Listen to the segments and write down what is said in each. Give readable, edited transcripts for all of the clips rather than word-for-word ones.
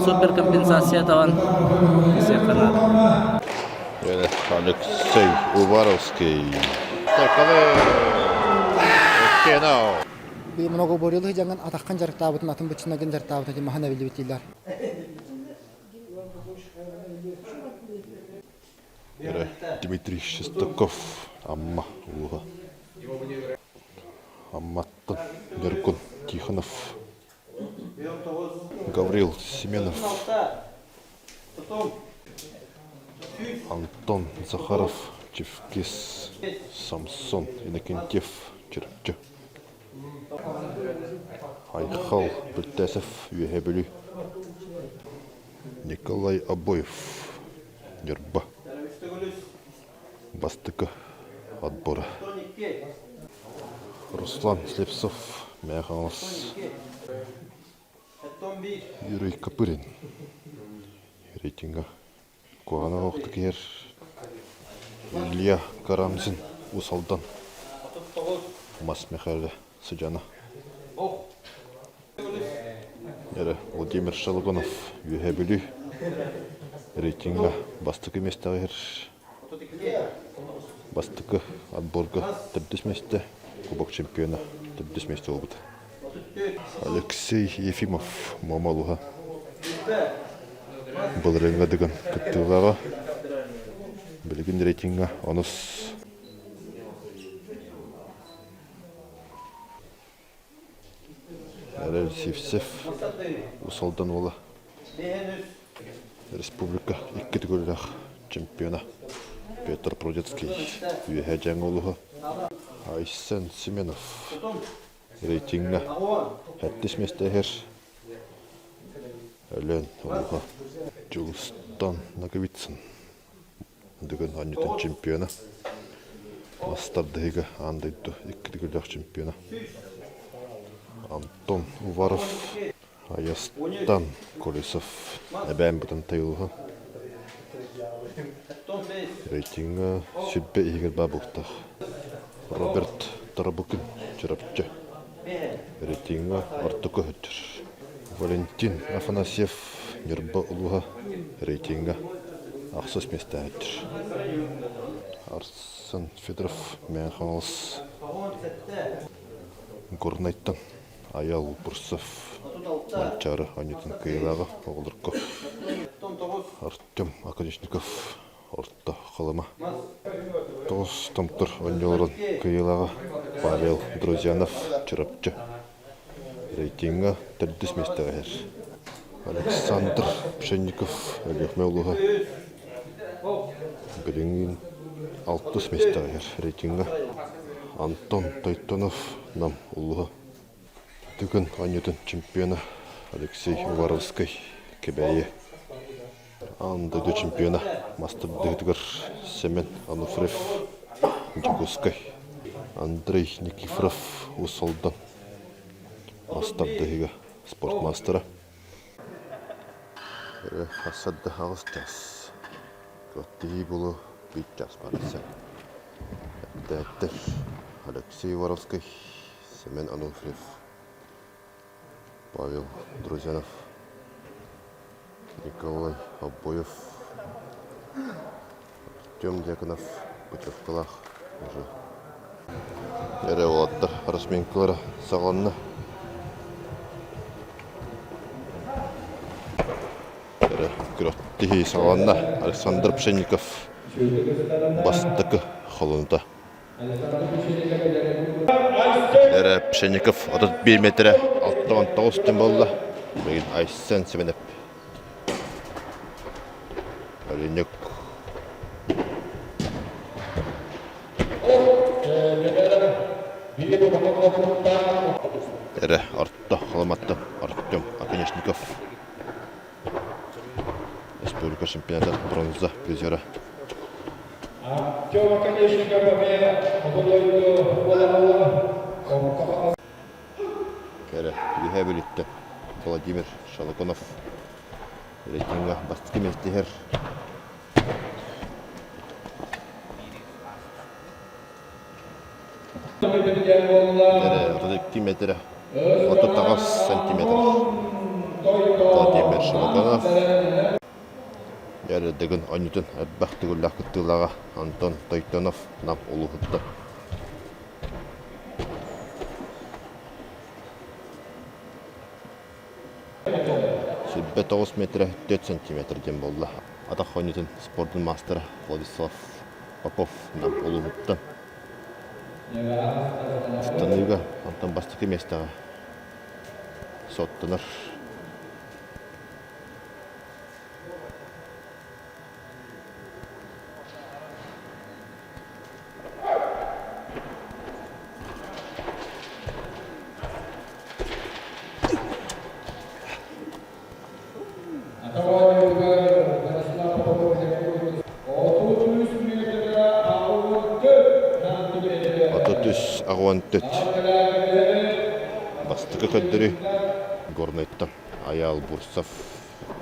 Суперкомпенсация табан кисиэххэ наада. Алексей Уваровский. Многоборьелы дьаҥын атаххан дьарыктаабытын атын быччынагын дьарыктаабытын ити маһан эбиллибит дииллэр. Дмитрий Шестаков, Амма улууһа. Амматтан Ньургун Тихонов, Гаврил Семенов, Антон Захаров, Чевкис, Самсон Иннокентьев, Чурапчы. Айхал Бүлтээсэв, Үөһээ Бүлүү. Николай Обоев, Ньурба. Бастакы отбора. Руслан Слепцов, Мэҥэ Хаҥалас. Юрий Копырин. Рейтинга куһаҕана суохтук иһэр. Илья Карамзин, Уус Алдан. Мас Михайло Сыдьана. Эрэ Владимир Шалыгынов Үөһээ Бүлүү рейтиҥҥэ бастакы миэстэҕэ иһэр. Бастакы отборга төрдүс миэстэ, Кубок чемпиона төрдүс миэстэ буолбут. Алексей Ефимов Муома улууһа былырыыҥҥы Дыгын кыттыылааҕа. Билигин рейтиҥҥэ онус. Эрэл Сивцев Уус Алдан уола республика икки төгүллээх чемпиона Петр Прудецкий Үөһээ Дьааҥы улууһа Айсен Семенов рейтиҥҥэ сэттис миэстэ иһэр Өлөөн улууһа Дьулустан Ноговицын Бүгүн оонньуутун чемпиона, мас тардыһыыга аан дойду икки төгүллээх чемпиона Антон Уваров, Айастан Колесов, Эбээн Бытантай улууһа. Рейтиҥҥэ сүрбэ иһигэр баар буолуохтаах. Роберт Тарабукин, Чурапчы. Рейтиҥҥэ ортоку өттүр. Валентин Афанасьев, Ньурба улууһа, рейтиҥҥэ ахсыс миэстэһэттэр. Арсен Федоров, Мэҥэ Хаҥалас, Горнайтан Айал Бурцев, Манчаары оонньуутун кыайыылааҕа оҕолорго Артем Оконешников, Орто Халыма. Тоҕус томтор оонньууларын кыайыылааҕа Павел Друзьянов, Чурапчы. Рейтиҥҥэ төрдүс миэстэҕэ иһэр. Александр Пшенников, Өлүөхүмэ улууһа. Билигин алтыс миэстэҕэ иһэр рейтиҥҥэ. Антон Тойтонов, Нам улууһа. Бүгүн оонньуутун чемпиона Алексей Уваровскай, Кэбээйи. Аан дойду чемпиона мастардыытыгар Семен Ануфриев, Дьокуускай, Андрей Никифоров, Уус Алдан мастардыһыга спорт маастара. Хасса да аҕыс чаас. Күрэхтэһии буолуо биир чаас барыса. Эппиттээттэр Алексей Воровскай, Семен Ануфриев, Павел Друзьянов, Николай Обоев, Артем Дьяконов путевкалаах уже. Эрэ уолаттар разминкалара саҕаланна. Эрэ күрэхтэһии саҕаланна. Александр Пшенников бастакы холонута. Эрэ Пшенников 31 метрэ 69 түн буолла. Билигин Айсен Семенов. Оленек. Эрэ орто Холоматтан Артем Оконешников. Республика чемпионата бронза призера. Артем Оконешников эмиэ хоту дойду буолан Кэрэ үөһээ Бүлүүттэн Владимир Шалыкунов рейтиҥҥэ бастакы миэстиһэр. Эрэ 32 метрэ 38 сантиметр. Владимир Шимаканов. Дьэрдэгин онньутун элбэх төгүллээх кыттыылааҕа Антон Тойтонов Нам улууһуттан. 29 метрэ 4 сантиметр диэн буолла. Атах оонньуутун спордун маастара Владислав Попов Нам улууһуттан. Ыстаныыга онтон бастакы миэстэҕэ соттонор. 33 аҕуон Бастакы көрдөрүү Горнайтан Айаал Бурцев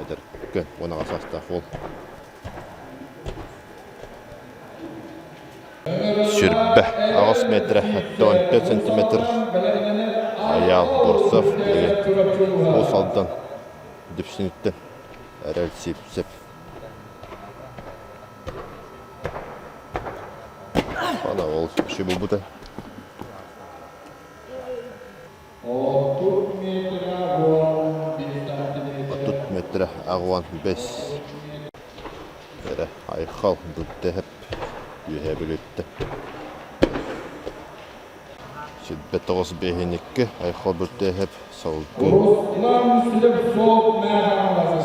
эдэркэ 18 саастаах уол. 28 метрэ 74 сантиметр Айаал Бурцев билигин Уус Алдан Дүпсүнүттэн Эрэл Сивцев. Ана ол вообще булбута. 30 метрэ 85 эрэ Айхал Бүлтэһэп үөһээ Бүлүүттэ. 29 биэһин Айхал Бүлтэһэп салгыы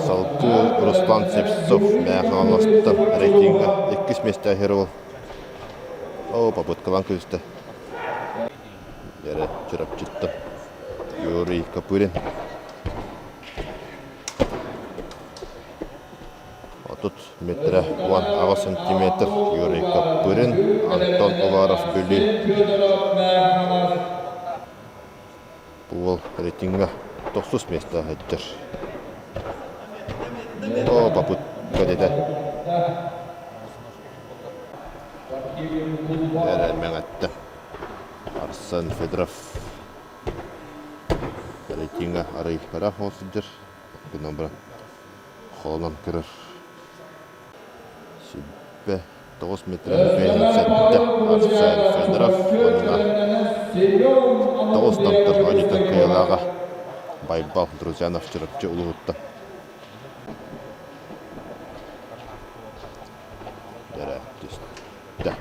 салгыы Руслан Слепцов Мэҥэ Хаҥаластан рейтингэ иккис миэстэ иһэр уол. Оо, попыткалаан күүстэ. Эрэ Чурапчыттан Юрий Копырин. 30 метрэ 18 сантиметр Юрий Копырин, Антон Уваров Бүлүү. Бу уол рейтингэ тохсус миэстэ сылдьар. О, попытка дэтэ. Эрэ мэҥэттэ. Арсен Федоров рейтингэ арый ыраах ол сылдьар. Гынан баран холонон көрөр. 29 метрэ 57 Арсен Федоров уонна 9 томтор оонньуутун кыайыылааҕа Байбал Друзьянов Чурапчы улууһуттан. Дьэрэ түстэ.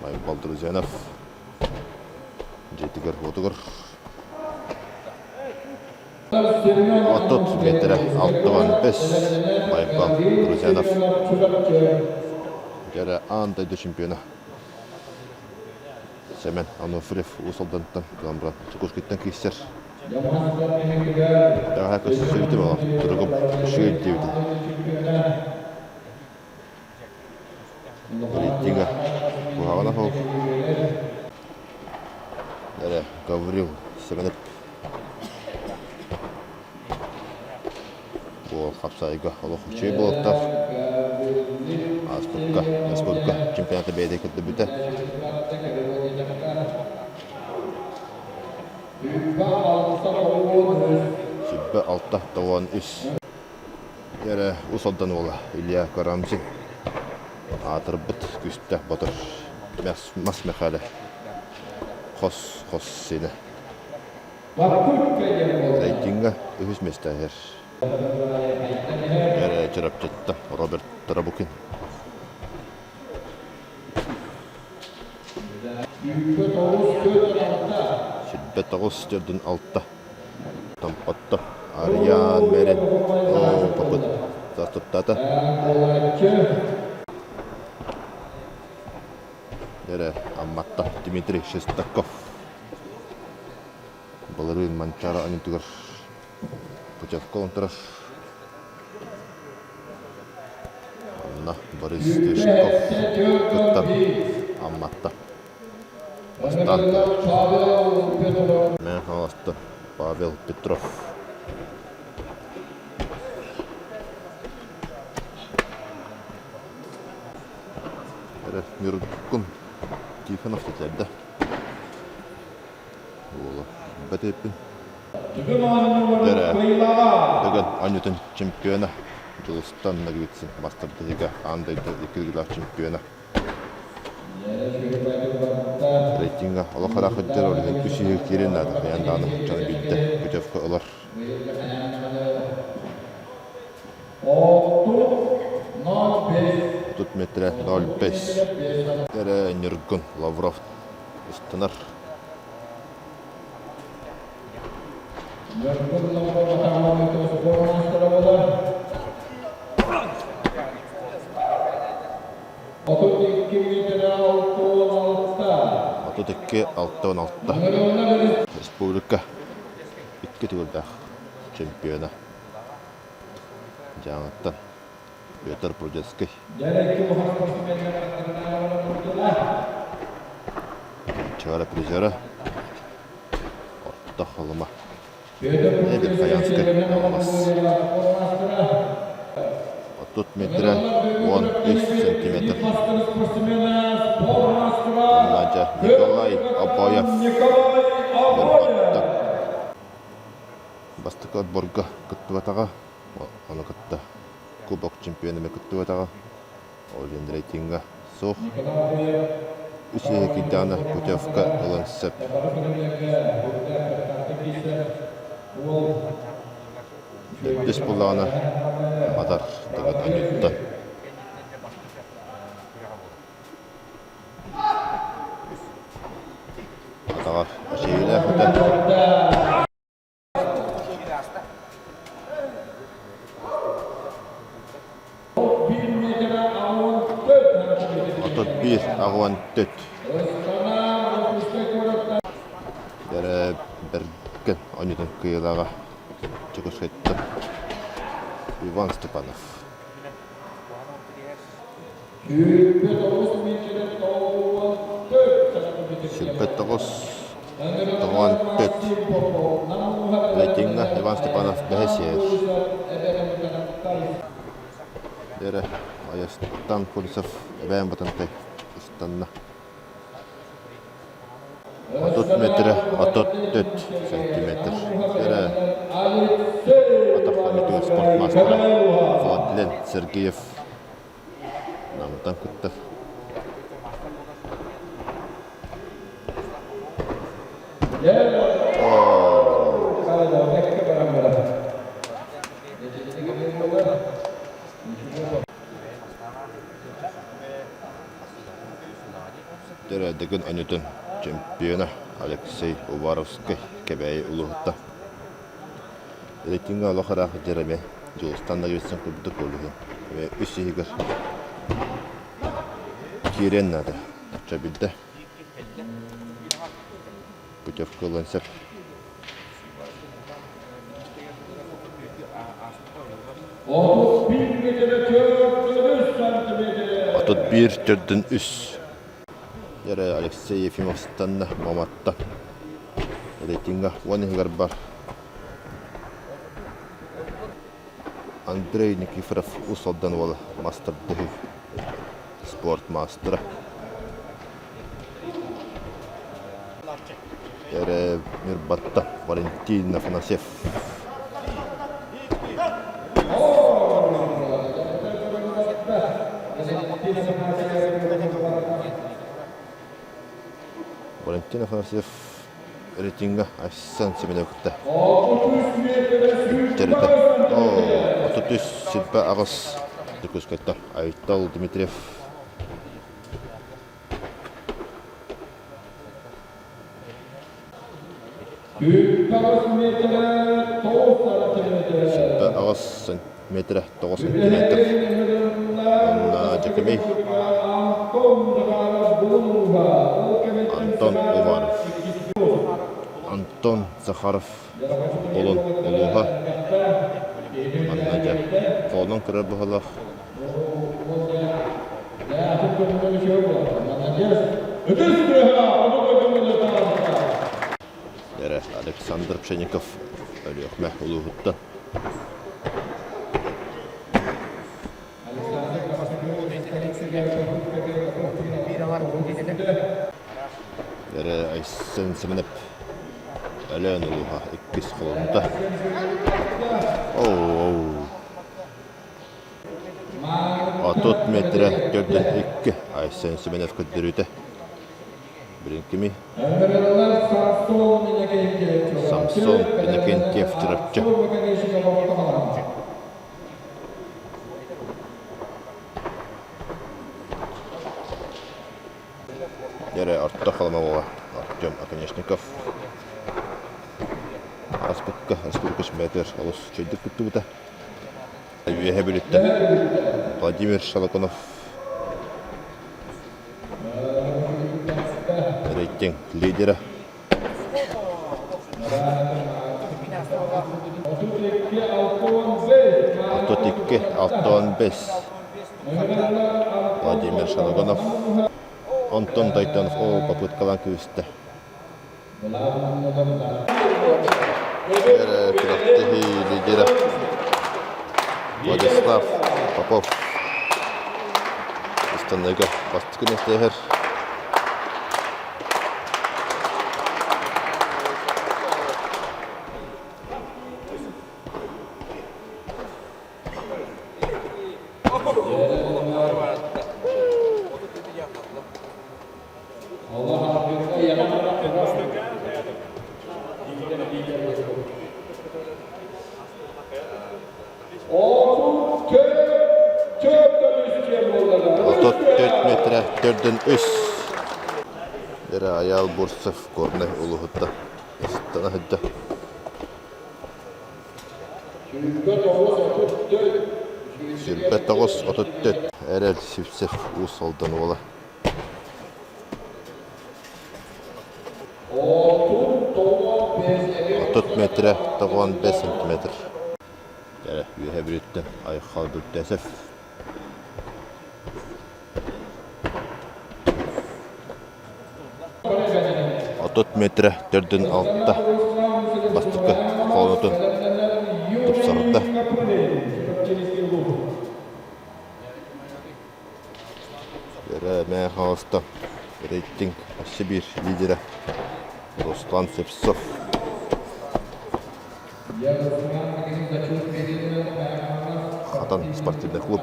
Байбал Друзьянов дьиэтигэр-уотугар 30 метрэ 65 Байбал Друзьянов. Дьэрэ аан дойду чемпиона Семен Ануфриев Уус Алдантан Кыламбыран Чукускайтан киирсэр. Даҕаһа көссүбүтүм олох туругум үчүгэй диэбитим. Рейтинга куһаҕана суох. Эрэ Гаврил Семенов Буол хапсаайга олох үчүгэй буолуохтаах. Ааспыкка республика чемпионата бэйэтэ кытта бүтэ. Сүбэ 6 93 Эрэ Уус Алдан уола Илья Карамзин аатырбыт күүстээх батыр Мас Мэхээлэ хос хос сиэнэ. Рейтингэ үһүс миэстэ иһэр. Эрэ Чурапчыттан Роберт Тарабукин. 29 46 Томпотто Арыйаан Мэрин оо попыт туттаата. Эрэ Амматта Дмитрий Шестаков былырыын Манчаары оонньуутугар путевка ылан турар. Онно Борис Стрижков кыттан Амматта бастаан Мэҥэ Хаҥаластан Павел Петров. Эрэ Ньургун Тихонов тэтэрдэ. Уола бэтэппин. Дэрэ Дыгын оонньуутун чемпиона Дьулустан Ноговицын мастардыһыыга аан дойду икки дойдулаах чемпиона. Рейтингэ олох ыраах сылдьар, ол иһин үс иһигэр киириэн наада. Хайаан даҕаны дьону биирдэ путевка ылар. 30 метрэ 0,5. Эрэ Ньургун Лавров ыстанар. 32 66. Республика икки төгүллээх чемпиона. Дьааҥыттан Петр Прудецкий. Чара призера Орто Халыма. Верхоянскай Алмаз. 30 метрэ 13 сантиметр. Надя Николай Обоев. Ньурбаттан. Бастакы отборга кыттыбатаҕа, ону кытта Кубок чемпиона эмэ кыттыбатаҕа. Ол иһин рейтингэ суох. Үс иһи кийдэҕинэ путевка ылан сөп. Төрдүс буллаҕына матар дыгын анньыттан. Атаҕар эчэйиилээх этэ. 31 84 Дэрэ Бэргэн оонньуутун кыайыылааҕа Дьокуускайтан Иван Степанов. 29 94 Рейтиҥҥэ Иван Степанов бэһис иһэр. Дэрэ Айастан Колесов эбээн Батантай ыстанна. 30 метрэ 34 сантиметр. Дэрэ атах оонньуутугар спорт маастара Владлен Сергеев Намтан кыттар. Төрөөдөгүн өнүтүн чемпиона Алексей Уваровскай Кэбээйи улууһуттан. Рейтингэ олох ыраах дьэр эмиэ Дьулустан Ноговицын курдук ол иһин эмиэ үс иһигэр киириэн наада. Оччо билдэ. Путевка ылыан сөп. 31 төрдүн үс. Эрэ Алексей Ефимовтан Маматта. Рейтинга 10 иһигэр бар. Андрей Никифоров Уус Алдан уола мастардыһыы спорт маастара. Эрэ Ньурбатта Валентин Афанасьев. Валентин Афанасьев рейтингэ Айсен Семенов кытта Төрүтэ. 33 78 Дьокуускайтан Айтал Дмитриев. Сүүрбэ аҕыс сантиметрэ, 9 сантиметр. Онно Дьэкимий Антон Уваров. Антон Захаров Олун улууһа. Манна дьэ холонон көрөр быһыылаах. Эрэ Александр Пшеников Өлүөхүмэ улууһуттан. Эрэ Айсен Семенов. Өлөөн улууһа иккис холонута. Оу, 30 метрэ төрдүн икки Айсен Семенов көрдөрүүтэ. Билин кими? Самсон Иннокентьев Чурапчы. Дьэрэ Орто Халыма уола Артем Оконешников ааспыкка республика чемпионатыгар олус үчүгэйдик кыттыбыта. Үөһэ Бүлүүттэн Владимир Шалакунов рейтинг лидера. 32 65 Владимир Шалогонов Антон Тойтонов оо попыткалаан күүстэ. Күрэхтэһии лидера Владислав Попов ыстаныыга бастакы миэстэһэр. 34 метрэ төрдүн үс. Дэрэ Айаал Бурцев Горнай улууһуттан ыстана сылдьар. 29 34 Эрэл Сивцев Уус Алдан уола. 30 метрэ 95 сантиметр. Дьэ, үөһэ Бүлүүттэн Айхал Бүлтээсэв. 30 метрэ төрдүн алта бастакы холонутун тупсарда. Эрэ Мэҥэ Хаҥаластан рейтинг өссө биир лидерэ Руслан Слепцов. Хатан спортивный клуб.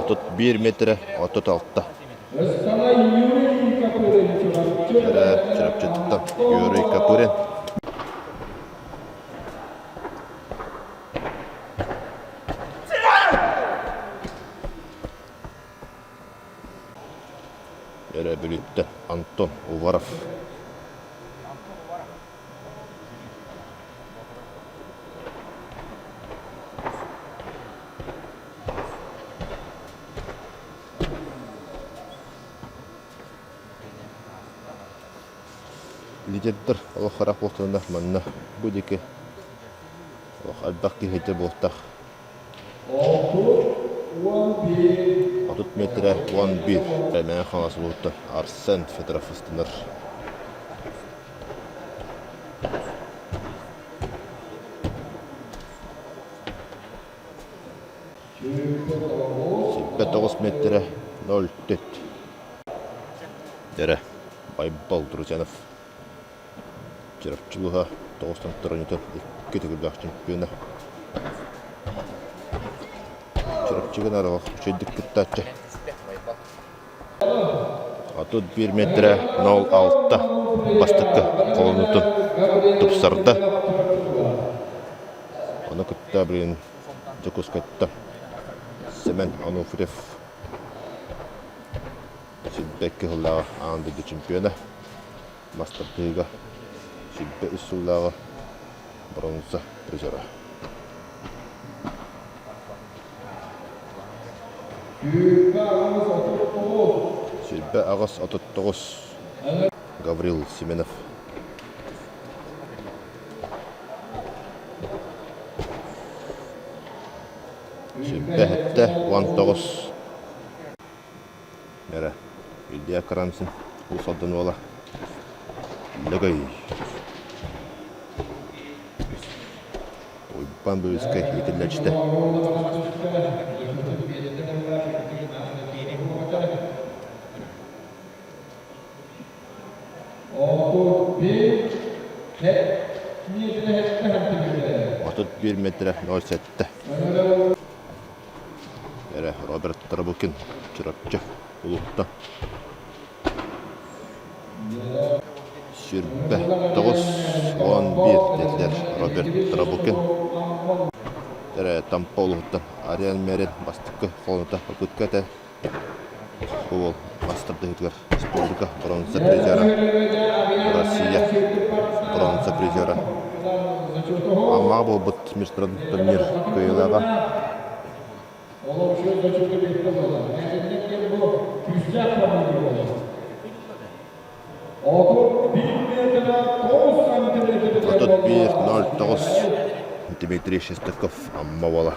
31 метрэ 36. Эрэ Чурапчыттан Юрий Копырин. Эрэ Бүлүүттэн Антон Уваров. Лидердэр олох харах буолтарына манна бу диэки олох элбэх киһи буолтах. 30 метрэ 11 Мэҥэ Хаҥалас улууһуттан Арсен Федоров ыстанар. 9 метрэ 04. Дэрэ Байбал Друзьянов Чурапчы улууһа 9 тонтон икки төгүллээх чемпиона. Чурапчыга наадалаах үчүгэйдик кыттааччы. 31 метрэ 06 бастакы холонуутун тупсарда. Ону кытта билигин Дьокуускайтан Семен Онуфриев 22 сыллааҕы аан дойду чемпиона, мастер-тыыга 23 сыллааҕы бронза призера. 28 39 Гаврил Семенов. 27 19 Эрэ Илья Карамзин Уус Алдан уола Лөгөй Уйбаан Бүлүүскэй иитиллээччитэ. 31 метрэ 07. Эрэ Роберт Тарабукин, Чурапчы, улуһуттан. 29 11 диэтилэр Роберт Тарабукин. Эрэ Тампа улуһуттан Ариан Мерин бастакы холонута попытка этэ. Бу уол мас тардыһыытыгар республика бронза призера, Россия бронза призера. Аммаҕа буолбут международный турнир кыайыылааҕа. 31.09 Дмитрий Шестаков Амма уола.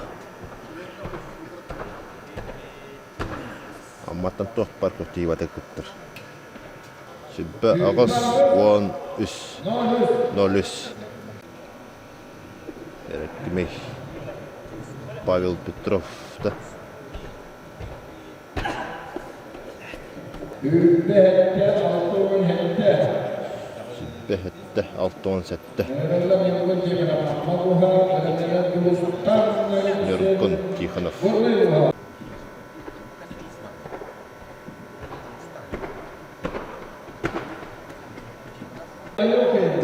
Амматтан туох баар кутиибата кыттар. 28 03 Эркимей Павел Петров да 27 67 Ньургун Тихонов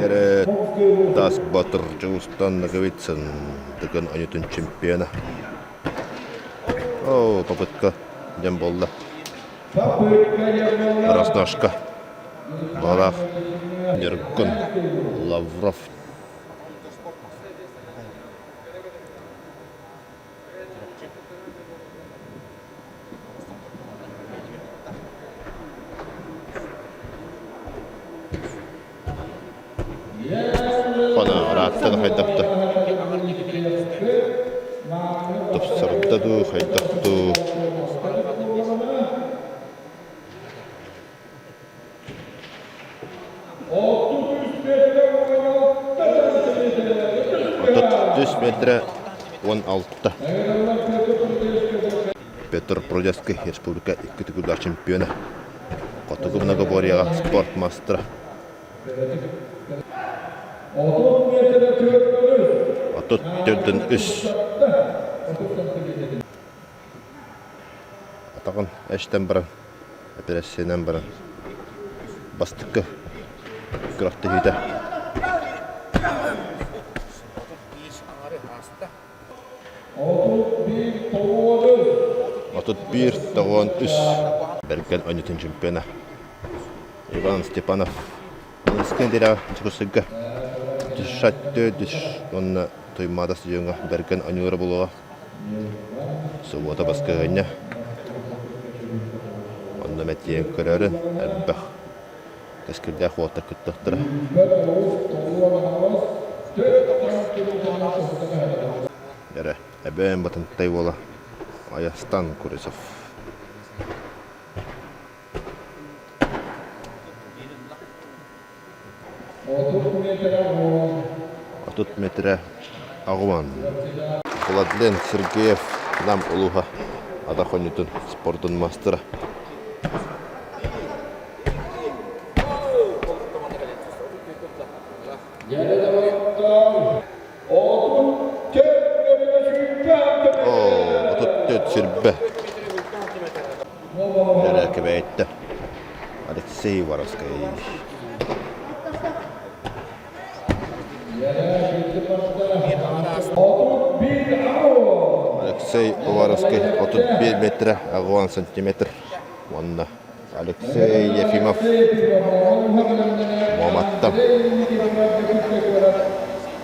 Эрэ Тас Батыр Дьулустан Ноговицын Дыгын оонньуутун чемпиона. Оо, попытка диэн буолла. Разножка. Баҕалаах Ньургун Лавров. Ыраатта да хайдах да тупсарда дуу, хайдах дуу. 33 метрэ 16. Петр Прудецкий республика икки төгүллээх чемпиона. Хотугу многоборьеҕа спорт маастара. 34 3. Атаҕын эстэн баран, эпэрээссийэнэн баран бастакы күрэхтэһиитэ. 31 93 Бэргэн оонньуутун чемпиона Иван Степанов Искендеря Дьокуускайга Дюшаттө уонна Туймаада стадиоҥҥа Бэргэн оонньуулара буолуоҕа. Субуота баскыһыанньа. Онно мэтиэн көрөрүн элбэх кэскилдээх уолаттар кыттыахтара. Эрэ эбээн Батынтай уола Айастан Курисов. 30 метрэ аҕуан. Владлен Сергеев Нам улууһа атах оонньуутун спордун маастара. Оо, 34 20. Эрэ Алексей Воровскай. Алексей Уваровский 31 метрэ 80 сантиметр уонна Алексей Ефимов Муоматтан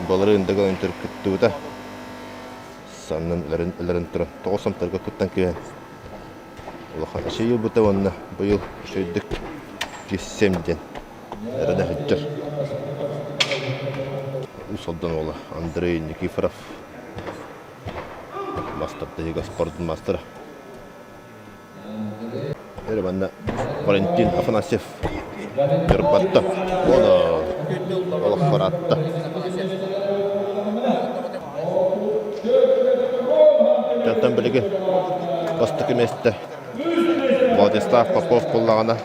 былырыын Дыгын кыттыбыта саннын өлөрөн туран тоҕус амтарга кыттан киирэн улахан эчэйии ылбыта уонна быйыл үчүгэйдик киссем диэн эрэнэ сылдьар. Уус Алдан уола Андрей Никифоров мастер спордун маастара. Эрэ манна Валентин Афанасьев Ньурбатта уола олоххораатта. Онтон билигин бастакы миэстэ Владислав Попов буллаҕына,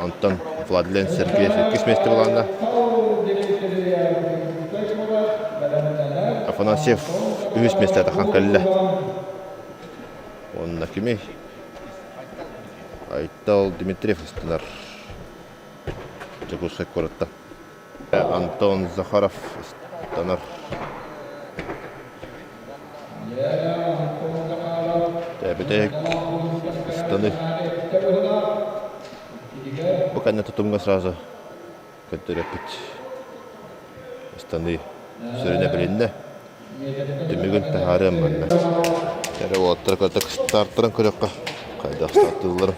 онтон Владлен Сергеев иккис миэстэ буллаҕына, Афанасьев Үһүс миэстэ тахан кэллэ. Уонна кимий? Айтал Дмитриев ыстанар. Дьокуускай куораттан. Антон Захаров ыстанар. Тээбитэйик ыстаны. Бу кэннэ тутумҥа сразу көрдөрөппүт. Ыстаныы сүрүнэ билиннэ. Түмүгүн таһаарыам манна. Эрэ уолаттар көрдө стартарын көрүөххэ. Хайдах стартыылларын.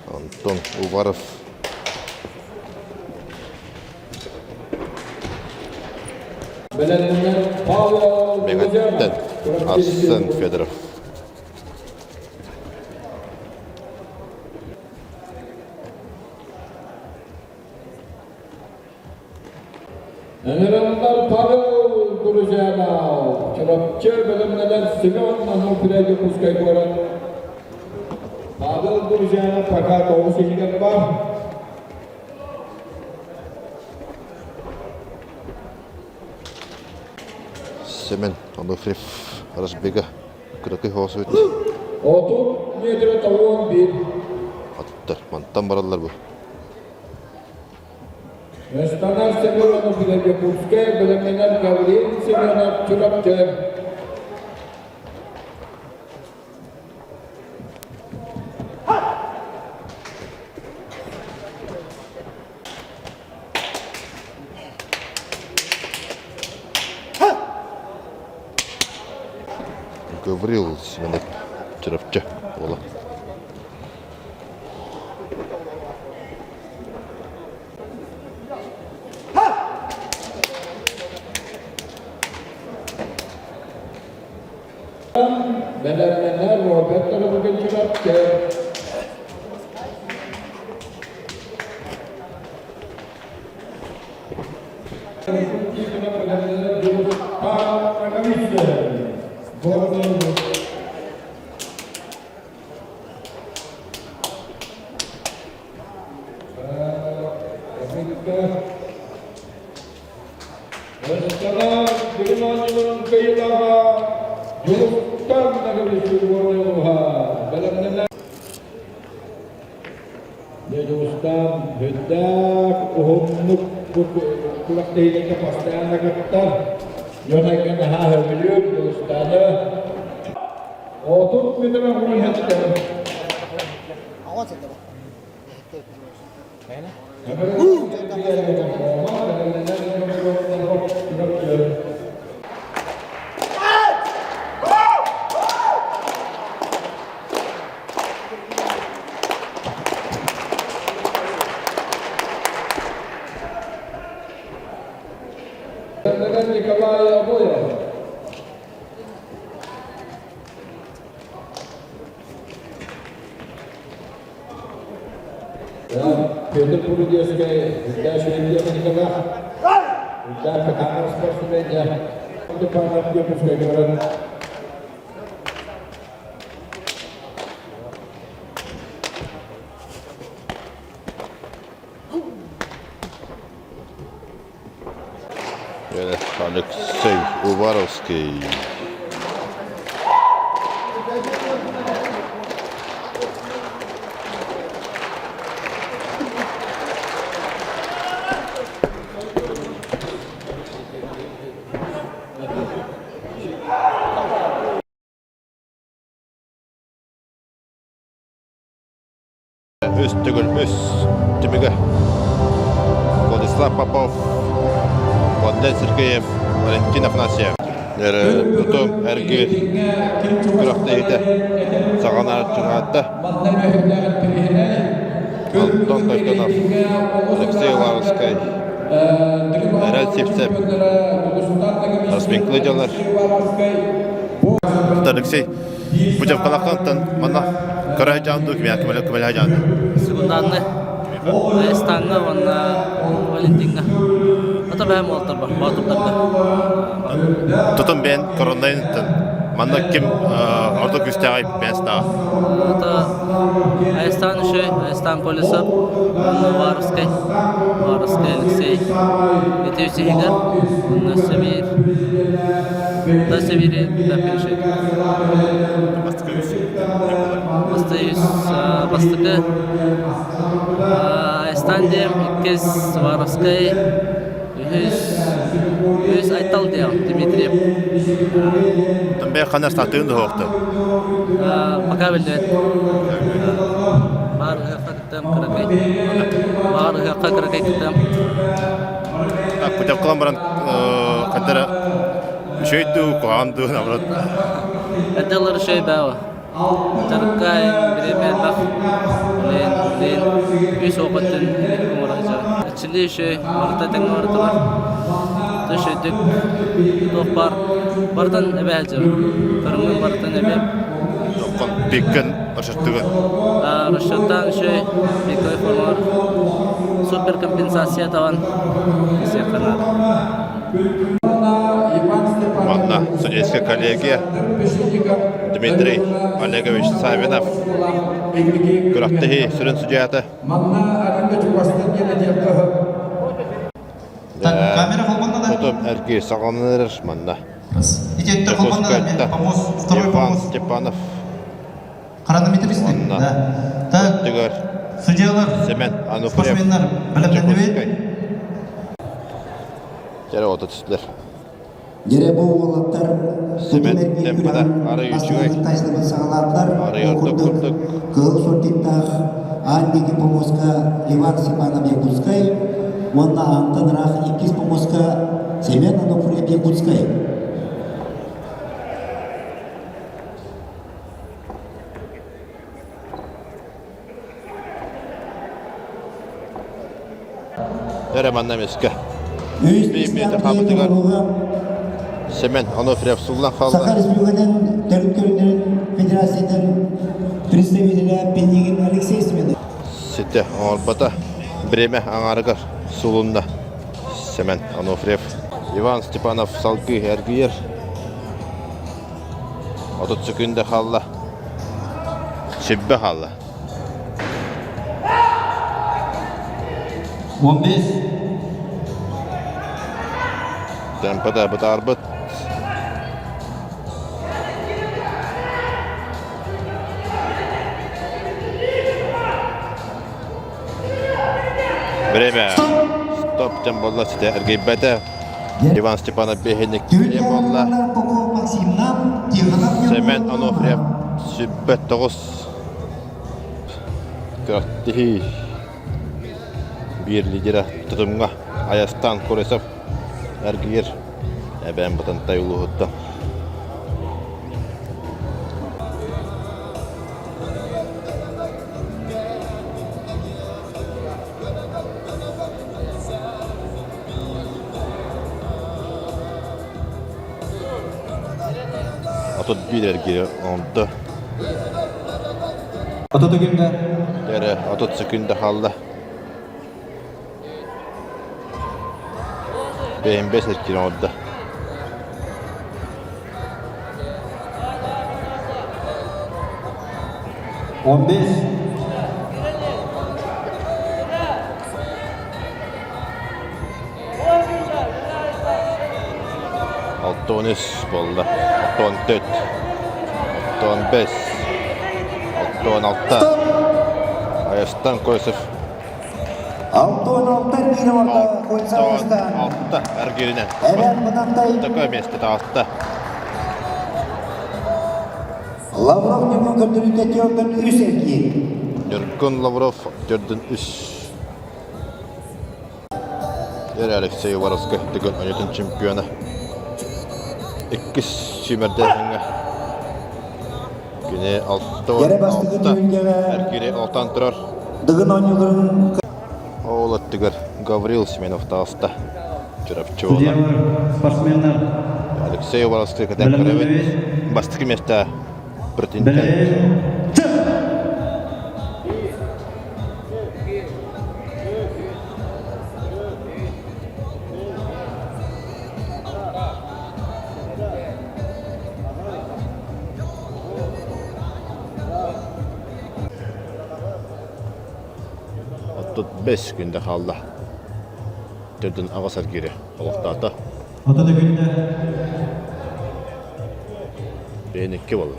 Антон Уваров. Мегаттен Арсен Федоров. Ыҥырыллар Павел Друзьянов, Чурапчы бэлэмнэнэр Семен Ануфриев Дьокуускай куорат. Павел Друзьянов пока тоҕус иһигэр бар. Семен Ануфриев Разбега кыракый хоосуйт. 30 метр тоҕуон биир. Аттар мантан бараллар бу. Ыстанар Семенов Якутскай бэлэмнэнэр Гаврил Семенов Чурапчы. Гаврил Семенов Чурапчы уола. Бэлэмнэнэр Роберт Чурапчы. Ыстана Дыгын оонньууларын кыайыылааҕа Дьулустан Наговицын уонна бэлэмнэнэ Дьулустан үрдээх уһуннук күрэхтэһиилэргэ постоянно кыттар. Дьон айга наһаа сөбүлүүр Дьулустаны. 30 метр уһун Николай Обоев. Петр Пурудевскай, Илья Николаев, Илья Катанов спортсмен, Павел говорят. Алексей Уваровский. Үс төгүл үс түмүгэ Владислав Попов, Владлен Сергеев, Валентин Афанасьев. Тутум эргиир күрэхтэһиитэ саҕанар чугаһатта. Антон Тойтонов, Алексей Ларовскай, Эрэл Сивцев, Разминкалы дьоннор. Алексей, Путевкалахтан манна кыра дьаанду кимиэхэ көмөлө дьаанду. Сыгындаанны Айстаҥҥа уонна Валентиҥҥа. Ата бэйэм уолаттарбар, боотурдарга. Тутун бэйэн короннайыттан. Манна ким ордук күүстээҕий бэстааҕа? Это Айстан еще, Айстан Колесов, Уваровскай, Уваровскай Алексей. Ити үсүһүгэр, онно Сибиир, да Сибиири да Бастакы үс. Бастакы үс, бастакы Айстан диэм, иккис Уваровскай, Үһүс, үһүс Айтал диэн Дмитриев. Тымбай ханна сатыын дуһуохта? Пока биллибэт. Баар ыһыахха кыттыам кыракый. Баар ыһыахха кыракый кыттыам. Путевкалан баран хантара үчүгэй дуу, куһаҕан дуу, наоборот. Эрдэ ылар үчүгэй баа. Дьарыкка бириэмэ элбэх. Билин, билин үс опыттын оҥоро сылдьабын. Эрчиллии үчүгэй, барыта тэҥҥэ бара турар. Үчүгэйдик туох баар барытын эбэ сылдьабын. Көрүҥүн барытын эбэ. Тоххон пиккин расчеттыгын? Расчеттаан үчүгэй, пиковый формалар суперкомпенсация табан кисиэххэ наада. Манна судейская коллегия Дмитрий Олегович Савинов күрэхтэһии сүрүн судьуйата. Тутум эргиир саҕаланар манна. Дьокуускайта Иван Степанов Хронометристы, да. Так, Тыгар судьялар, Семен Ануфриев спортсменнар бэлэмнэннибит. Дьэрэ ото түстүлэр. Дьэрэ бу уолаттар Семен темпада арый үчүгэй. саҕалаатылар. Арый ордук курдук. Кыһыл сортиктаах аан диэки помоска Иван Степанов Якутскай уонна аантан ыраах иккис помоска Семен Ануфриев Якутскай. Эрэ манна эмискэ. Биир метр хаамытыгар Семен Онуфриев суллан хаалла. Саха Республикатын төрүт көрүҥнэрин Федерациятын представителэ Пинигин Алексей Семенович. Ситэ оҥорбото. Бириэмэ аҥаарыгар сулунна Семен Онуфриев. Иван Степанов салгыы эргийэр. 30 секунда хаалла. Сиббэ хаалла. 15. Темпада бытаарбыт. Время. Стоп тем болла сите эргийбэтэ. Иван Степанов биэһинник буолла. Семен Онуфриев сүппэт тоҕус күрэхтэһии биир лидера тутумҥа Айастан Куресов эргийэр эбээн Бытантай улууһуттан. 31 эргири оҥордо. 30 секунда. Эрэ 30 секунда хаалла. Бэйэм бэс эргири оҥордо. 15. 6-13 буолла. 6-14. 6-15. 6-16. Айастан Косов. 6-16 биир орда Кольцовостан. 6 эргииринэн. Эбэн Бытантай. Такое место таҕыста. Лавров Ньургун көрдөрүүтэ төрдүн үс эргиир. Ньургун Лавров төрдүн үс. Эр Алексей Уваровскай Дыгын оонньуутун чемпиона. Иккис сүүмэрдээһиҥҥэ кини Яры бастакы 6 түһүлгэҕэ эргиири алтан турар. Дыгын оонньууларын Ол өттүгэр Гаврил Семенов таҕыста. Чурапчы уола. Судьялар, спортсменнар Алексей Уваровскай кэтэн көрөбүт. Бастакы миэстэ претендент. 35 күндэ хаалла. Төрдүн аҕыс эргиирэ олохтоото. 30 күндэ. Бэйэн икки буолла.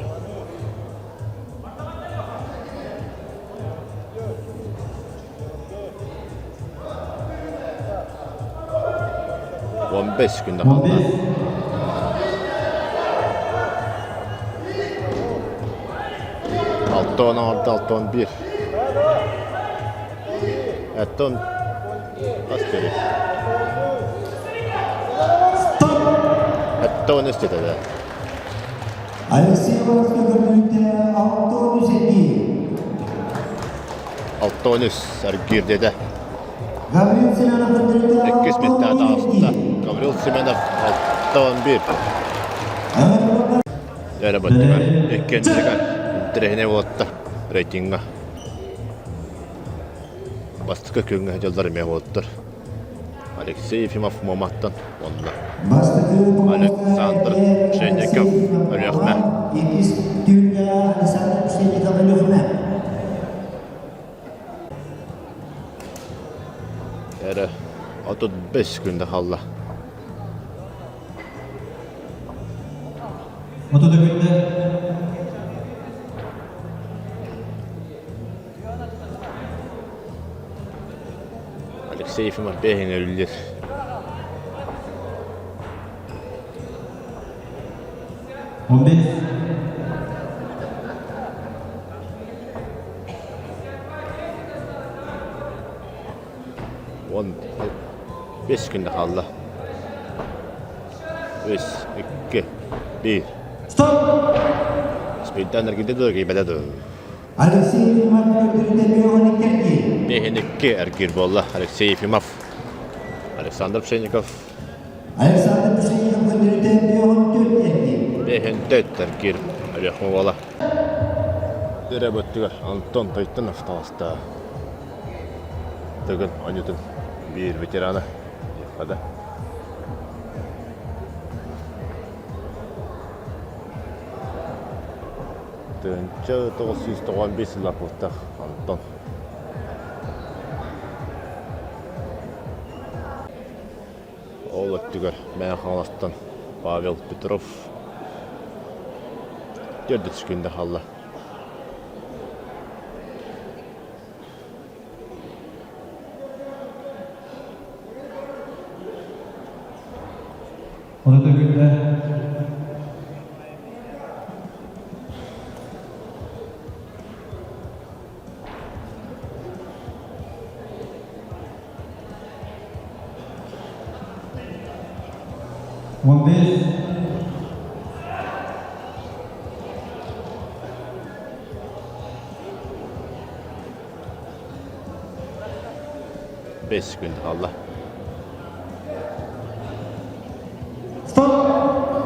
15 күндэ хаалла. 6 16, 6 11. Оттон ас көрү. Оттон үстэтэ. Алексей Ивановка көрдөрүүтэ 6 13 6 13 аргир деді. Гаврил Семенов көрдөрүүтэ Иккис миэстэҕэ таҕыста. Гаврил Семенов 6 11. Эрэ баттыгар, иккиэннэригэр интэриэһинэй буолатта рейтиҥҥа. Бастакы күҥҥэ дьыллар эмиэ буолуттар. Алексей Ефимов Муоматтан уонна Александр Пшенников Өлүөхүмэ. Иккис түүнгэ Александр Пшенников Өлүөхүмэ. Эрэ 35 күндэ хаалла. 30 күндэ. Алексей Ефимов бэһин өлүллэр. 15. 15 күндэ хаалла. Үс, икки, биир. Стоп! Спиддан эргийдэ дуо, киирбэтэ дуо? Алексей Ефимов көрдөрүүтэ 52 52 эргиир буолла Алексей Ефимов. Александр Пшенников. Александр Пшенников көрдөрүүтэ 54 эргиир. 54 эргиир Өлүөхүмэ буола. Өрө бөттүгэр Антон Тойтонов таҕыста. Тыгын оонньуутун биир ветерана диэххэ да. 1995 сыллаах Антон. Ол өттүгэр Мэҥэ Хаҥаластан Павел Петров төрдүс күндэ хаалла. Onu da günde 15. 5 күн хаалла. Стоп!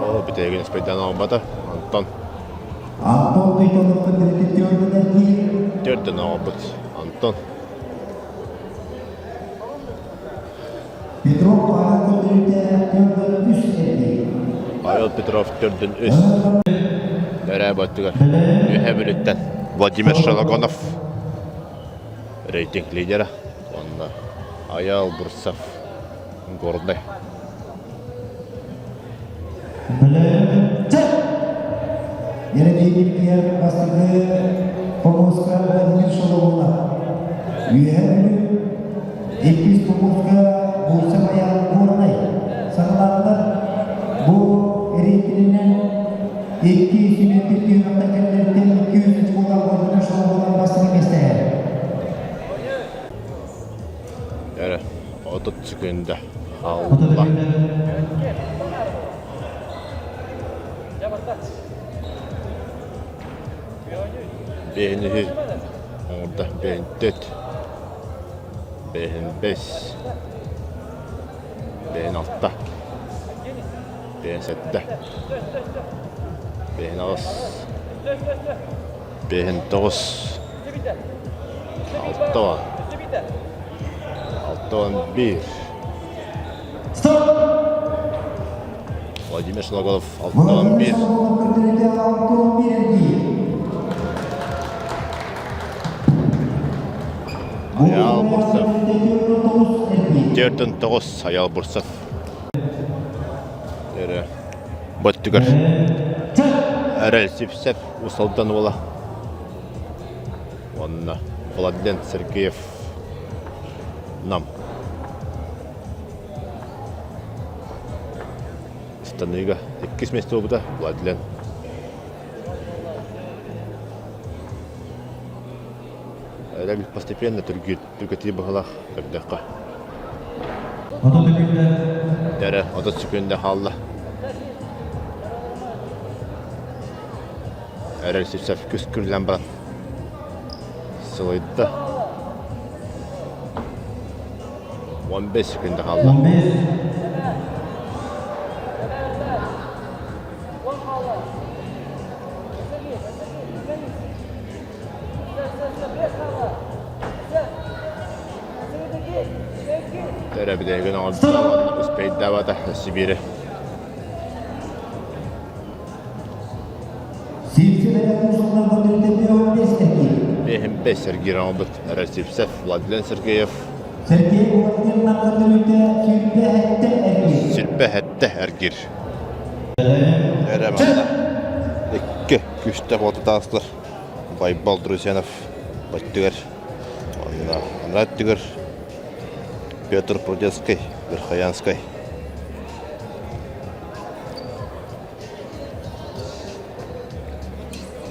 Оо, бүтэйгин испэйдээн оҥорбото. Антон. Антон Тойтонов көрдөрүүтэ төрдүн эргиир. Төрдүн оҥорбут. Антон. Петров Павел көрдөрүүтэ төрдүн үс эргиир. Павел Петров төрдүн үс. Өрөө боттугар. Үһэ бүлүттэн. Владимир Шологонов рейтинг лидера. Уонна Аял Бурцев Горный. Еремеевпиэр бастакы помоска Владимир Шологонов. Үөһээ Бүлүү иккис помоска Бурцев Аял Горнай саҕалаатылар. Бу рейтининэн 272 түһүмэхтэн кэллэриттэн 203 буолан Владимир Шологонов бастакы миэстэһэр. Эрэ 30 секунда 30 хаалла. күндэ. Бэһин үһү оҥордо. Бэһин төрт. Бэһин бэс. Бэһин алта. Бэһин сэттэ. Бэһин аҕыс. Бэһин тоҕус. 6 10. 6 11. Стоп! Владимир Шологонов 6 Владимир 11. Шологонов көрдөрүүтэ 6 11 эргиир. Айаал Бурцев. 49 Айаал Бурцев. Эрэ бөттүгэр Эрэл Сипсеп Усалдан уола. Уонна Владлен Сергеев Нам. Ыстаныыга иккис миэстэ буолбута Владлен. Эрэл постепенно түргэтии быһылаах көрдөххө. Эрэ 30 секунда хаалла. Эрэл Сивцев күс-күрүлэн баран сылайда. 15 секунда хаалла. 15. Тэрэ бүтэһигин оҥорбута успейдаабата Сибири. Биэһин Сергей оҥорбут Сивцев Владлен Сергеев Сергей Владимир Намгадырүйде сүүрбэ сэттэ эргиир. Сүүрбэ сэттэ эргиир. Эрэ манна икки күүстээх уоту таастылар. Байбал Друзьянов өттүгэр уонна анараа өттүгэр Петр Прудецкий, Верхоянскай.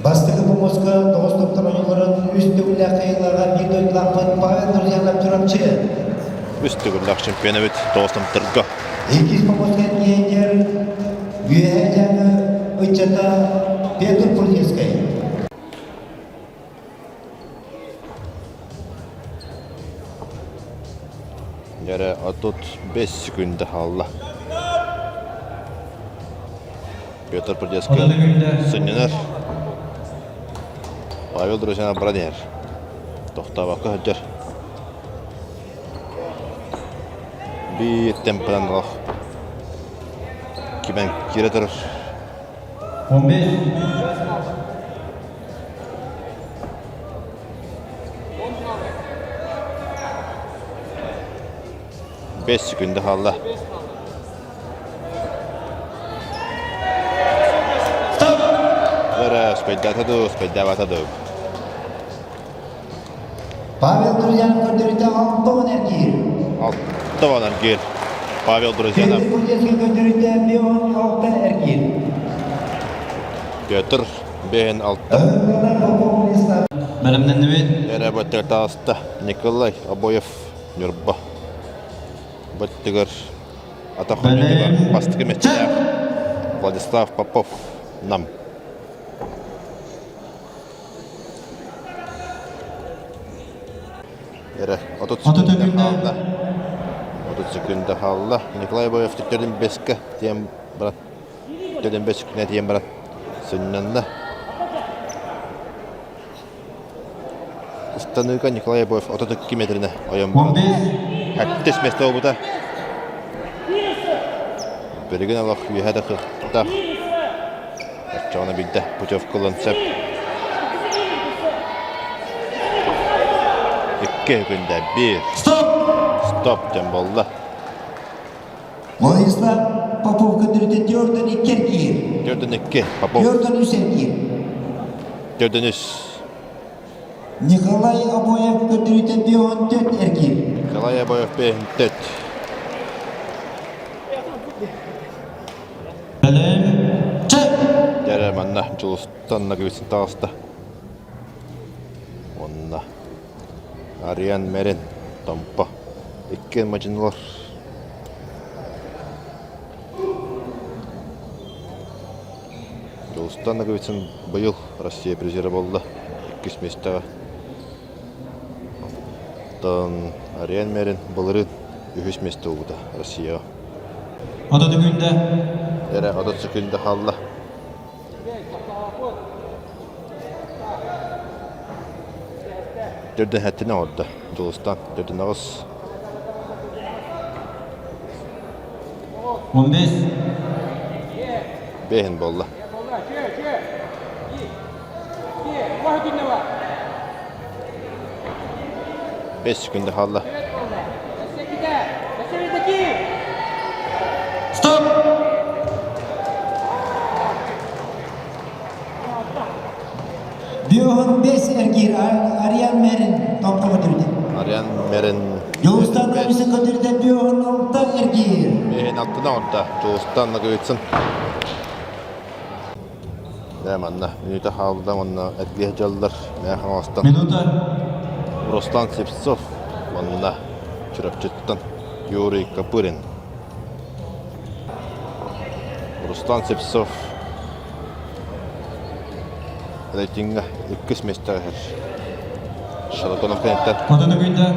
Бастакы помоска тоҕус доктор ойууларын үс төгүллээх кыайыылааҕа биир дойдулаахпыт Павел Друзьянов Чурапчы. Үс төгүллээх чемпион эбит тоҕус томторго. Иккис помоска эргиһигэр Үөһээ Дьааҥы ыччата Петр Прудецкай. Дьэрэ 35 секунда хаалла. Петр Прудецкай сынньанар. Павел Друзьянов баран иһэр. Тохтообокко сылдьар. Биир темпынан олох кимэн киирэ турар. 15. 5 секунда хаалла. Эрэ успейдаата дуу, успейдаабата дуу. Павел Друзьянов көрдөрүүтэ 6 эргиир. 6 эргиир. Павел Друзьянов. Петр Кузнецкий көрдөрүүтэ 5 эргиир. Петр 5 6. Бэлэмнэннибит. Эрэ бөттөр тааста Николай Обоев Ньурба. Бөттүгэр атах оонньуутугар бастакы мэтчилээх Владислав Попов Нам. Эрэ 30 секунда хаалла. 30 секунда хаалла. Николай Боев төрүн бэскэ тиэн баран төрүн бэс күнэ тиэн баран сынньанна. Ыстаныыга Николай Боев 32 метрine ойон баран. Хэттис месте буолбута. Билигин олох үөһэ да кыахтаах. Оччоҕуна биирдэ путевка ылан сөп. Икки күндэ биир. Стоп! Стоп диэн буолла. Владислав Попов көрдөрүүтэ төрдөн икки эргиир. Төрдөн икки. Попов. Төрдөн үс эргиир. Төрдөн үс. Николай Обоев көрдөрүүтэ 54 эргиир. Николай Обоев 54. Дьэрэ манна Дьулустан Ноговицын таҕыста. Уонна Ариан Мерин Томпо иккиэн мадьынылар. Дьулустан Ноговицын быйыл Россия призера буолла иккис миэстэҕэ. Оттон Ариан Мерин былырыын үһүс миэстэ буолбута Россияҕа. 30 секунда. Эрэ 30 секунда хаалла. Төрдөн хэттинэ оҥордо. Дьулустан төрдөн аҕыс. 15. Бэһин буолла. 5 секунда хаалла. Стоп! Биоһун 5 эргиир Ариан Мерин томко көтүрдэ. Ариан Мерин Дьулустан Ноговицын көтүрдэ Биоһун алта эргиир. Мерин алтына орда. Дьулустан Ноговицын. Дэ манна мүнүүтэ хаалда уонна эргиэ дьаллар Мээх оҥостон. Минута. Руслан Слепцов уонна Чурапчыттан Юрий Копырин. Руслан Слепцов рейтингэ иккис миэстэҕэ иһэр. Шалаконов кэнниттэн. Хотон үгүйдэ.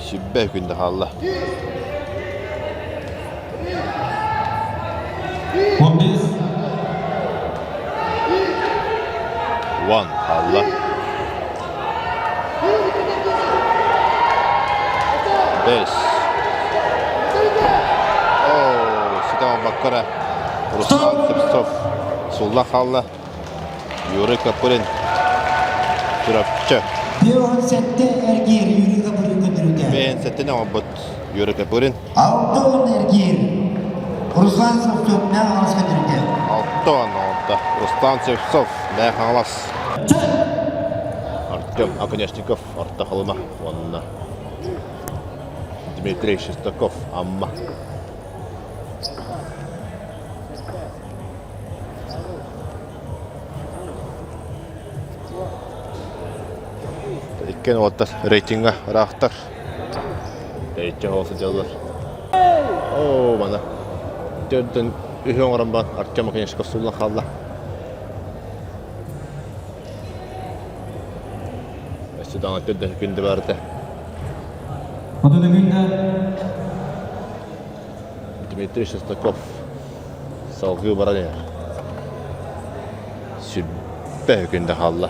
Сүбэ күндэ хаалла. 15. One хаалла. Бэс. Оо, ситэ баккара. Руслан Слепцов сулла хаалла. Юрий Копырин Чурапчы. Биоһун сэттэ эргиир Юрий Копырин көтүрүтэ. Бэйэн сэттэн оҥорбут Юрий Копырин. 6 эргиир Руслан Слепцов Мэҥэ Хаҥалас көтүрүтэ. 6 оҥордо Руслан Слепцов Мэҥэ Хаҥалас. Артем Оконешников Орто Халыма уонна Дмитрий Шестаков Амма. Иккиэн уолаттар рейтингэ ыраахтар. Тэйиччи оҕо сылдьаллар. Оо, мана. Төрдөн үһү оҥорон баран Артем Оконешников сууллан хаалла. Өссө даҕаны төрдөн күндү барыта. Отут күндэ Дмитрий Шестаков салгыы баран иһэр. Сүрбэ күндэ хаалла.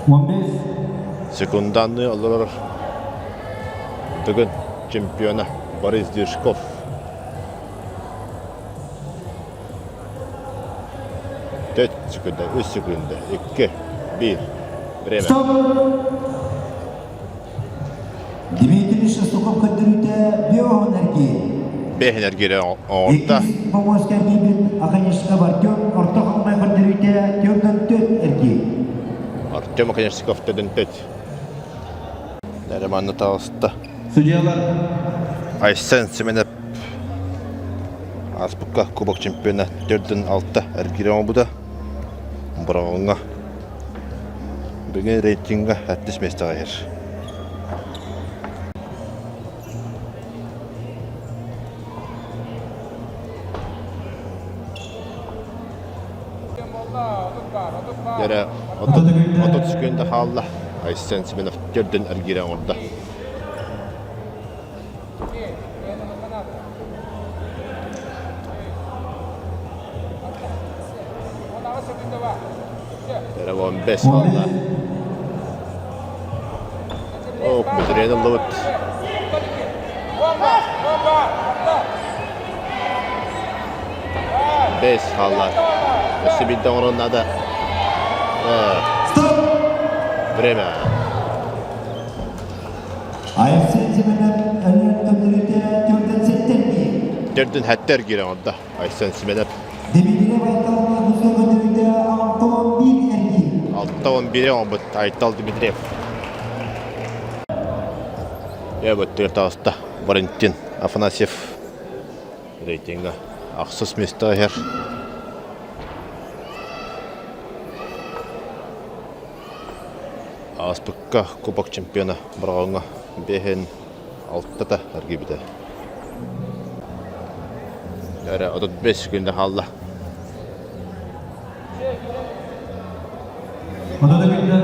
15. Секунданныы олорор бүгүн чемпиона Борис Дюшков. Төрт секунда, үс секунда, икки, биир. Время. Стоп! Дмитрий Шестаков көрдөрүүтэ биоһун эргиир. Бэһин эргиирэ оҥордо. Иккис помоска эргиирбит Оконешников Артем орто халымай көрдөрүүтэ төрдөн төт эргиир. Артем Оконешников төрдөн төт. Нэрэ манна таҕыста. Судьялар. Айсен Семенов ааспыкка Кубок чемпиона төрдүн алта эргиирэ оҥорбута. Бороҕоҥҥо Бүгүн рейтингэ сэттис миэстэҕэ иһэр. Дьэрэ 30 секунда хаалла. Айсен Семенов төрдүн эргиирэ оҥордо. Эрэ 15 хаалла. Ок, бүтүрэн ыллыбыт. Бэс хаалла. Өссө биирдэ оҥорон наада. Время. Айсен Семенов өлөр төбүрүтэ төрдүн сэттэр киир. Төрдүн хэттэр киирэн оҥордо. Айсен Семенов. Дмитрий Айталова Мусо көтөрүтэ 61 эргиир. 61 оҥорбут Айтал Дмитриев. Эбэттигэр таҕыста Валентин Афанасьев рейтингэ ахсыс миэстэ иһэр. Ааспыкка Кубок чемпиона Бороҕоҥҥо биэһин алтата эргийбитэ. Эрэ 35 секунда хаалла. Отут күндэ.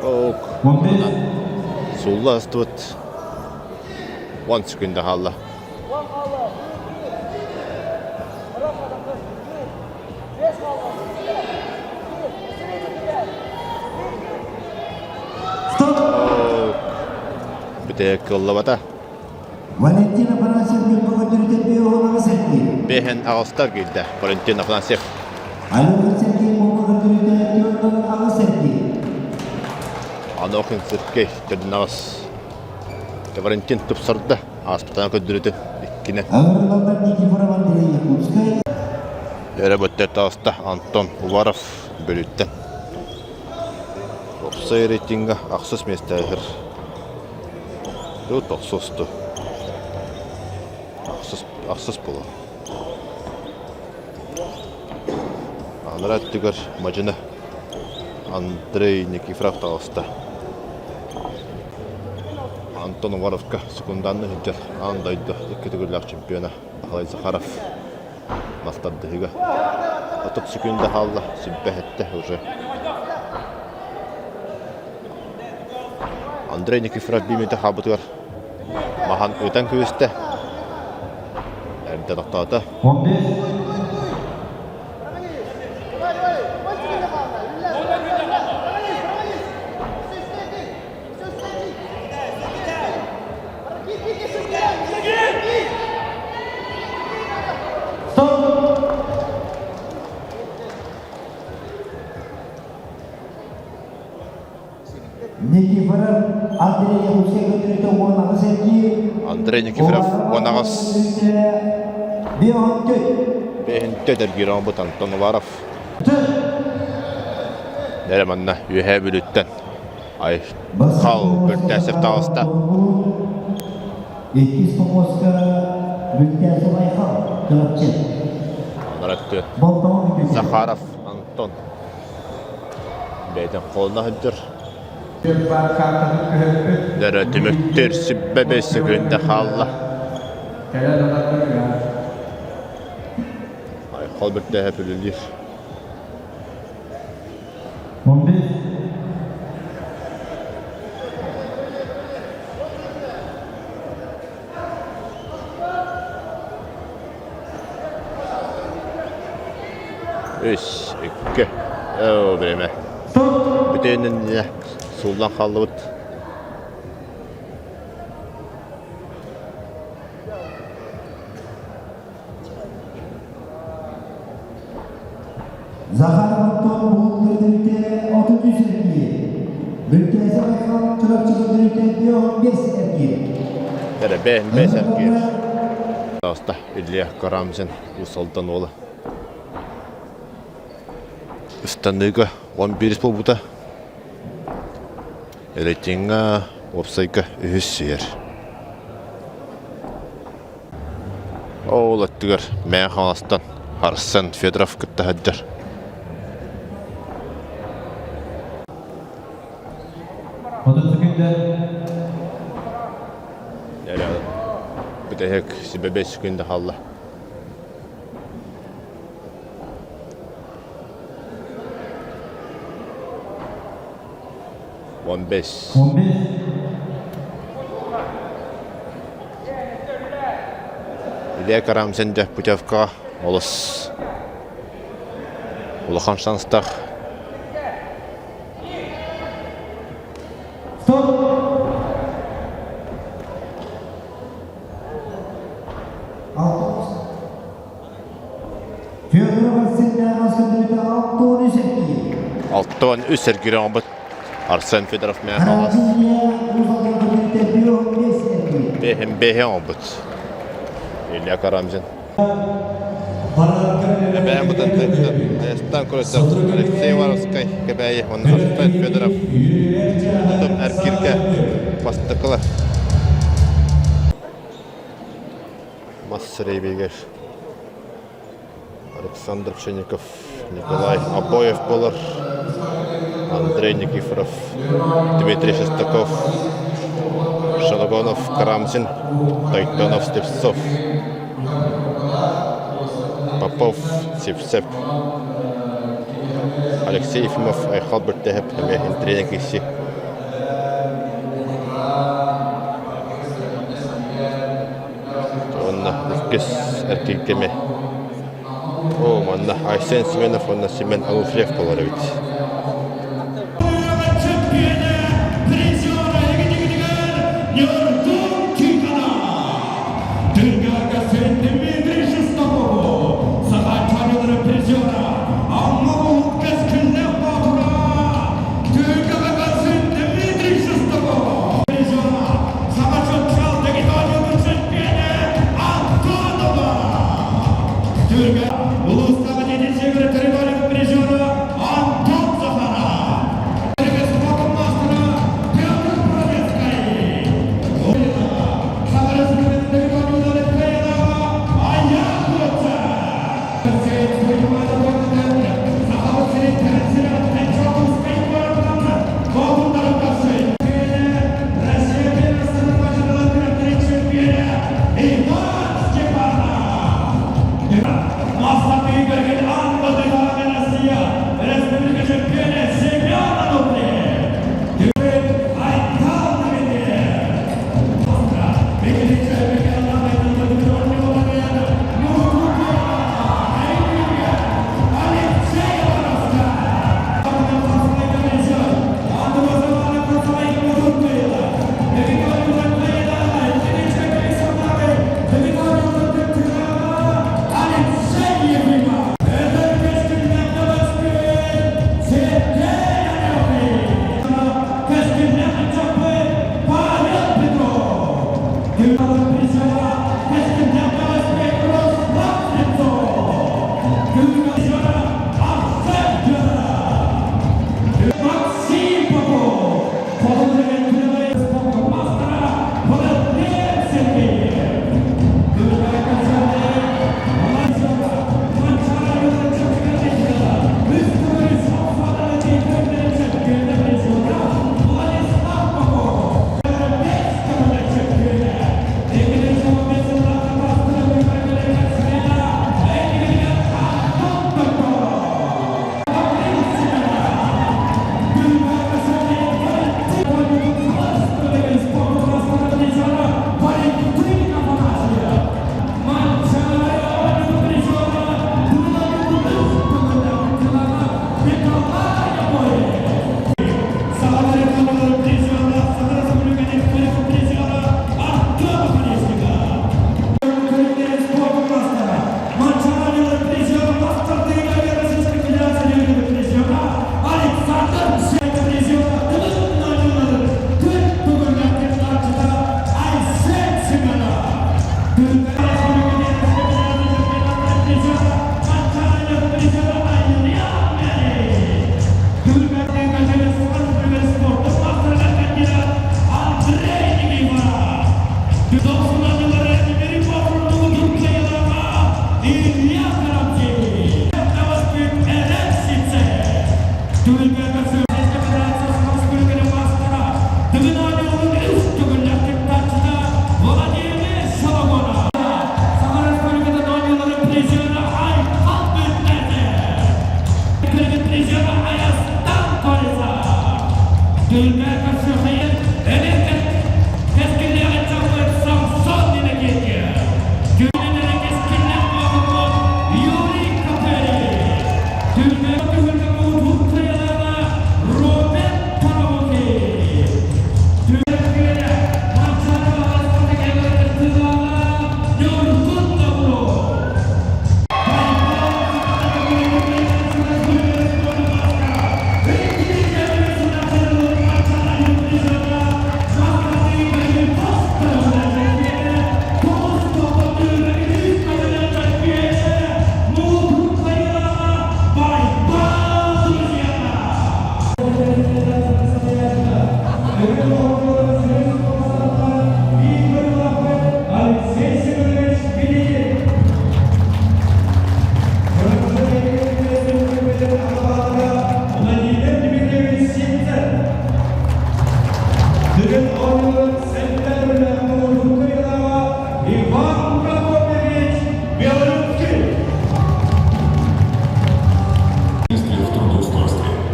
Ок. 15. Сулла астыбыт. 10 секунда хаалла. Бүтэйэ кыаллыбата. Валентин Афанасьев Ньурба көрдөрүтэ 5 эргиир. Бэһин аҕыстар киирдэ Валентин Афанасьев. Алёха Сергей Муҥха көрдөрүтэ 48 эргиир. Анохин Сергей төрдүн аҕыс. Валентин тупсарда. Ааспытана көрдөрүтүн иккинэн. Ыҥырыллаллар Никифоров Андрей Якутскай. Өрө бөттөр таҕыста Антон Уваров Бүлүүттэн. Уопсай рейтингэ ахсыс миэстэ иһэр. Тут тохсусту. Ахсыс, ахсыс буолар. Анараа өттүгэр мадьыны Андрей Никифоров таҕыста. Антон Уваровка секунданны сылдьар аан дойду икки төгүллээх чемпиона Баһылай Захаров мас тардыһыыга 30 секунда хаалла, силбэһэттэ уже. Андрей Никифоров биимитэ хаалбытыгар маһан ыытан күүстэ. Эрдэ тохтоото. 15. Никифоров Андрей Якутскай көтүрүтэ 18 эргиир. Андрей Никифоров 18. Бионтөй. Бэһинтэ эргиир оҥбут Антон Уваров. Нэрэ манна Үөһээ Бүлүүттэн Айхал Бүлтээсэп таҕыста. Иккис помоска Бүлтээсэп Айхал Чурапчы. Анараттыы Захаров Антон бэйэтин холуна сылдьар. Дөрө түмүктүүр сүбэ бэс секунда хаалла. Айхал Бүлтээсэп үлэлиир. 15. Үс, икки, оо бириэмэ. Бүтүнүн сууллан хааллыбыт. Захар Антон булун көрдөрүүтэ 33 эргиир. Бүлтээсэ Айхал Чурапчы көрдөрүүтэ 15 эргиир. Эрэ бэһин бэс эргиир. Таста Илья Карамзин Усалдан уола. Ыстаныыга 11 буолбута. Рейтинга уопсайга үһүс сиэр. Ол өттүгэр Мэҥэ Хаҥаластан Арсен Федоров кытта сылдьар. Бүтэһик сибэбэй секунда хаалла. 15. 15. Илья Карамзин дьэ путевкаҕа олус улахан шанстаах. Стоп! Федоров Арсеннааҕы көрдөрүүтэ 63 эргиир. 63 эргиир оҥорбут Арсен Федоров мэҥэ хаҥалас. Бэһин бэһи оҥорбут. Илья Карамзин. Эбээн бытан Айастан Курасов, Алексей Воровскай, Кэбээйи уонна Арсен Федоров Тутум эргииргэ бастакылар. Мас сирэйбигэр Александр Пшенников, Николай Обоев буолар, Андрей Никифоров, Дмитрий Шестаков, Шалогонов Карамзин, Тойтонов Слепцов, Попов Сивцев, Алексей Ефимов, Айхал Бөртөһөп эмиэ интриник киһи. Уонна иккис эркин кэми. Оо, манна Айсен Семенов уонна Семен Ануфриев буолар эбит.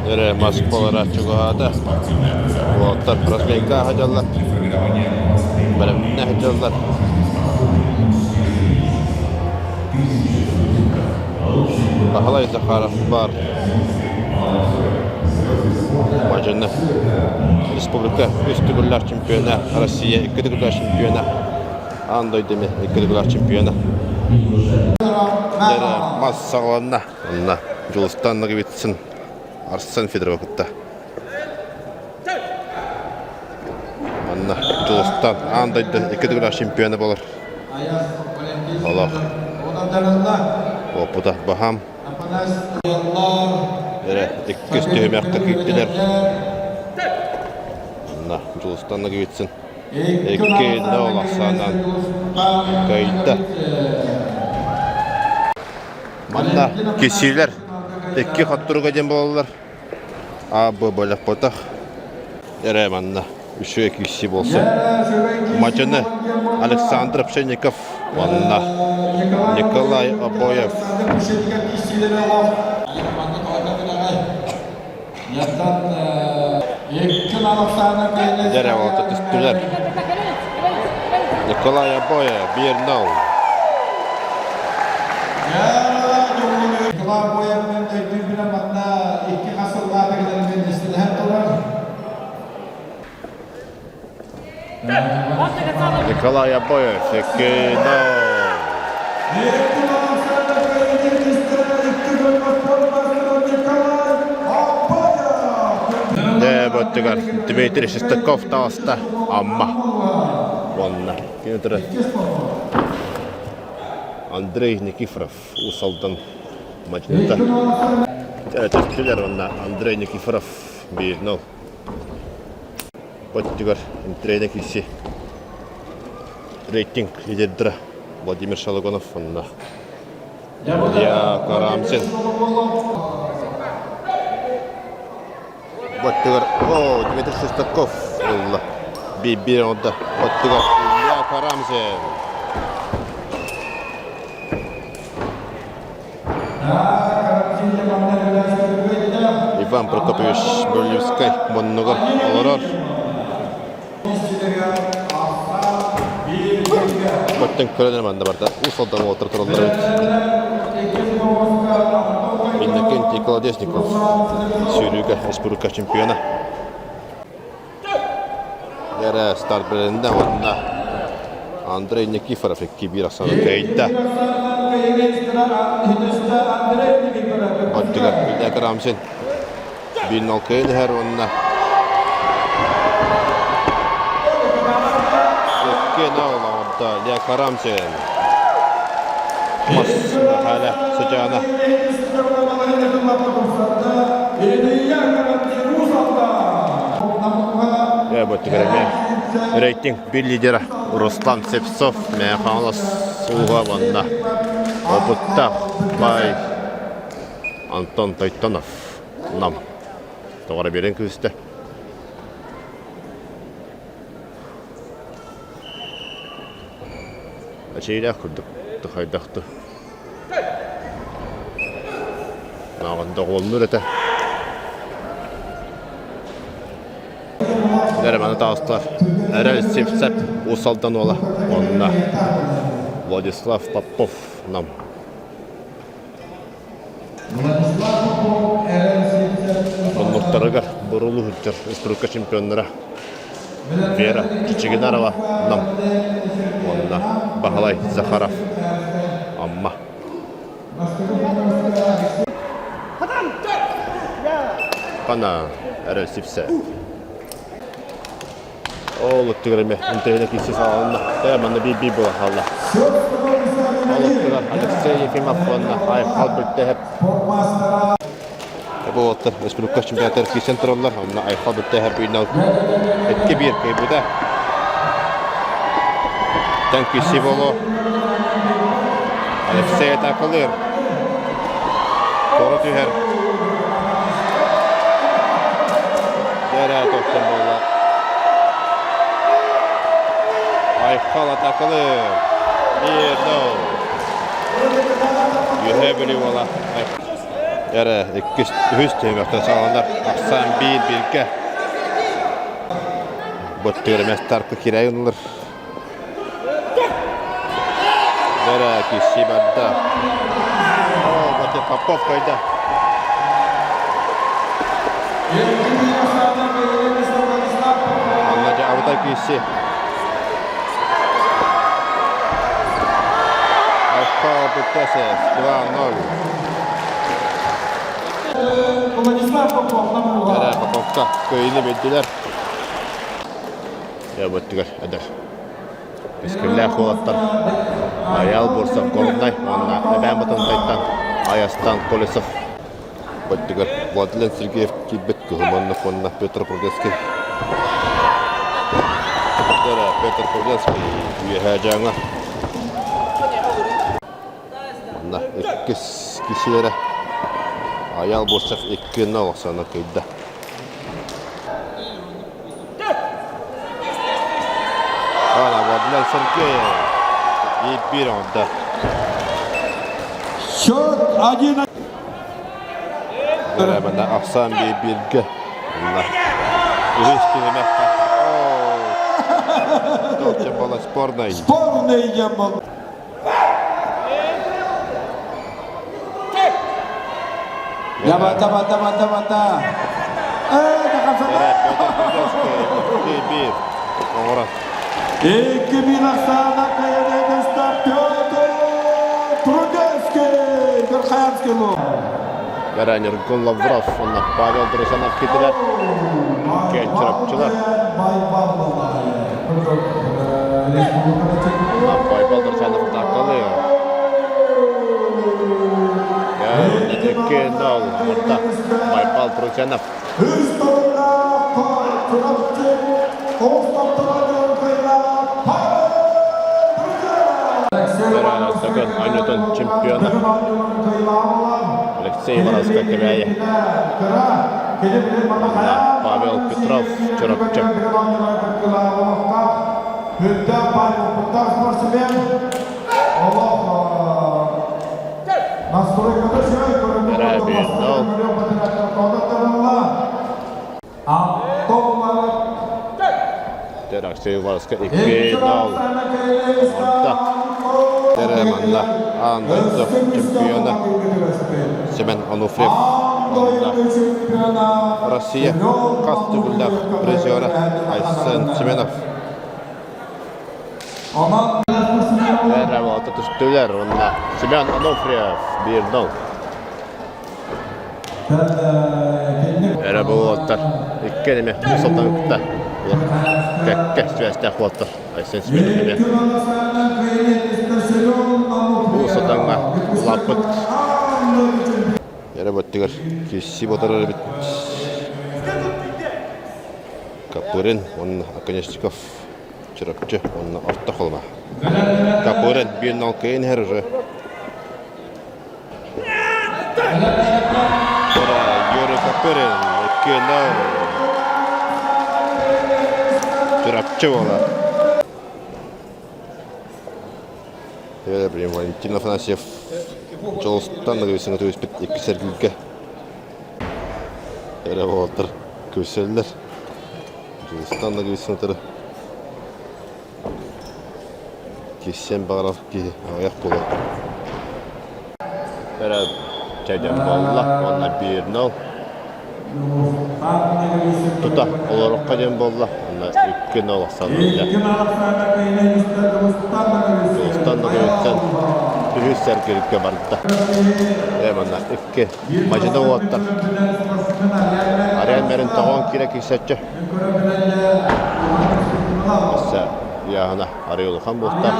Эрэ Москвалара чугаһаата. Уолаттар проспекка сылдьаллар. Бэлэмнэ сылдьаллар. Баһылай Захаров баар. Мадьыны республика үс төгүллээх чемпиона, Россия икки төгүллээх чемпиона, аан дойду эмиэ икки төгүллээх чемпиона. Дьэ, мас саҕаланна. Онно Дьулустан Ноговицын Арсен Федорова кытта. Манна Дьулустан аан дойду икки төгүллээх чемпиона буолар. Олох уопута баһаам. Эрэ иккис түһүмэххэ киирдилэр. Манна Дьулустан Ноговицын 2-0 ахсаанынан кыайда. Манна кисиилэр икки хотторуга диэн буолаллар. А, Б бөлөхпөтөх. Эрэ манна үчүгэй киирсии буолса. Мадьыны Александр Пшенников уонна Николай Обоев. Дьэрэ уолта түстүлэр. Николай Обоев 1-0. Николай Обоев мен өйдүүрбүнэн манна икки хас сыллаах кэлэринэн истилэһэн турар. Николай Обоев 2-0. Дэ Дмитрий Шестаков таҕыста Амма уонна кини турар Андрей Никифоров Уус Алдан мадьыныта. Түстүлэр уонна Андрей Никифоров 1-0. Өттүгэр интриэнэ киирси рейтинг лидердара Владимир Шалагонов уонна Илья Карамзин. Баттыгар, о, Дмитрий Шестаков ылла. Биир оҥордо. Баттыгар Илья Карамзин. Иван Прокопьевич Брулевскай муннугар олорор. Баттын көрөн манна барда. Уус Алдан уолаттар тураллар эбит. Иннокентий Колодезников сүүрүүгэ республика чемпиона. Эрэ старт бренде уонна Андрей Никифоров 2-1 ахсаана кыайда. Оттугар Илья Карамзин 1-0 кыайан иһэр уонна 2-0 оҥордо Илья Карамзин. Мас Михаля Сыдьаана. Рейтинг биир лидера Руслан Сепсов Мэҥэ Хаҥалас улууһа уонна опыттаах баай Антон Тойтонов Нам тоҕо биэрэн күүстэ. Эчэйилээх курдук хайдахты Нааҕын доҕуоллуур этэ. Эрэ маны таҕыстылар. Эрэл Сивцев Уус Алдан уола уонна Владислав Попов Нам. Оннуктарыгар бурулу сылдьар республика чемпионнара Вера Чичигинарова Нам уонна Баһылай Захаров Амма. Хана эрэл сипсэ. Ол өттүгэр эмиэ интэриэһинэй киирсии саҕаланна. Тэ манна биир-биир буола хаалла. Ол өттүгэр Алексей Ефимов уонна Айхал Бүлтэһэп бу уолаттар республика чемпионаттар киирсэн тураллар. Онно Айхал Бүлтэһэп бииринэн 2-1 кыайбыта. Тэн киирсии буолуо. Алексей атаакалыыр. Туора түһэр. Дэрэ тохтон буолла. Айхал атакалыыр. 1-0. Үөһээ Бүлүү уола. Эрэ иккис, үһүс түһүмэхтэн саҕаланар. Ахсаан биир бииргэ. Боттугар эмэс тарпы кирэй ылылар. Дэрэ киирсии барда. Попов кыайда. Манна дьэ абытай киирси. Очко Бутесев 2-0. Владислав Попов Эрэ Поповка кыайыыны биэрдилэр. Дьэ быттыгар эдэр Кэскиллээх уолаттар Айаал Бурцев Горнай уонна Эбээн Батантайтан Айастан Колесов быттыгар Владлен Сергеев киирбит Кыһыманнов уонна Петр Прудецкий. Петр Прудецкий Үөһээ Дьааҥы. Манна иккис киһилэрэ Айаал Бурцев 2-0 охсоно кыйда. Ана Владимир Сергеев 1-1 оҥордо. Счет 1 Манна ахсаан 1-1-гэ. Манна үһүс түһүмэххэ. Толча буола спорный. Спорный диэн буолла. Ябата, бата, бата, бата. Икки биир ахсаана кайанетыста Петр Трудецкий Верхоянский Гаранергон Лавров уонна Павел Друзанов киирдилэр. Кэлчырапчылар. Байбал Друзанов атаакалыы. 2-0 Мурта Байбал Друзанов. Сөгөн ойнотон чемпиона Алексей Воровскай Кэбээйи Павел Петров Чурапчы Алексей Уваровскай 2-0 Орто Тере манна аан дойду чемпиона Семен Онуфриев Россия хас төгүллээх призера Айсен Семенов Эрэ түстүлэр уонна Семен Онуфриев 1-0 Эрэ буолуоттар икки эмэ сылтан кытта кэккэ сибээстээх уолаттар Айсен Семенов эмиэ бу сатаҥҥа улааппыт эрэ бөттүгэр киирсии батарар эбит Копырин уонна Оконешников Чурапчы уонна Орто Халыма. Копырин 1-0 кыайан иһэр уже. Юрий Копырин 2-0. Чурапчы буолар. Валентин Афанасьев Дьолустан Нагависина түспүт икки сэргилгэ эрэ буолтар көрсөллөр. Дьулустан Нагависина киирсиэн баҕарар киһи аҕыйах буолуо. Эрэ чэйдэн буолла уонна 1-0 тута олорукка диэн буолла уонна 2-0 ахсааннарга Дьулустан Нагавиттан үһүс сэргиргэ барда. Ээ манна икки мадьыны уоттар Ариан мэрин тоҕон киирэ киирсэччи. Өссө ыйааһына арый улахан буолта.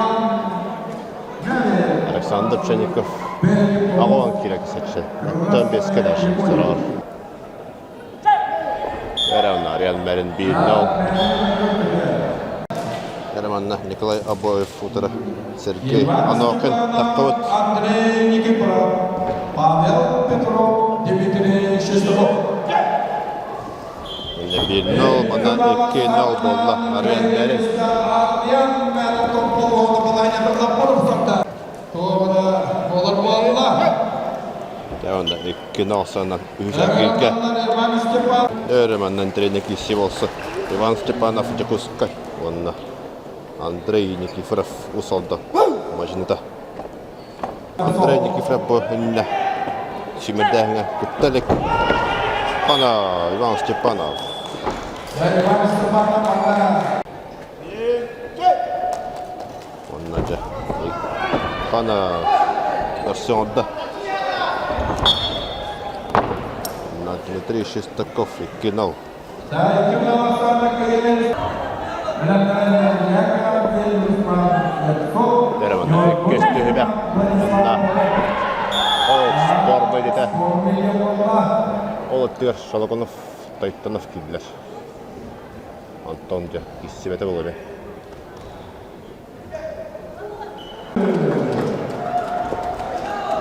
Александр Пшенников аҕа киирэ киирсэччи. Оттон бэскэ дальше сороҕор. Эрэ Ариан мэрин 1-0. Эрэ манна Николай Обоев утары Сергей Анохин таххыбыт. Андрей Никифоров, Павел Петров, Дмитрий Шестаков. 1-0, манна 2-0 буолла Ариан Мэрин. Онда 2-0 санан үһүс эргииргэ Өрө манна тренер киирсии буолсу Иван Степанов Дьокуускай уонна Андрей Никифоров Уус Алдан мадьыныта. Андрей Никифоров бу иннэ. сүүмэрдээһиҥҥэ кытта илик. Пана Иван Степанов. Онно дьэ Пана көрсөн оҥордо. Онно Дмитрий Шестаков 2-0. Иккис түһүмэх манна ол спорт бэйдэтэ ол өттүгэр Шолоконов Тойтонов киирдилэр. Онтон дьэ киирсибэтэ буолуо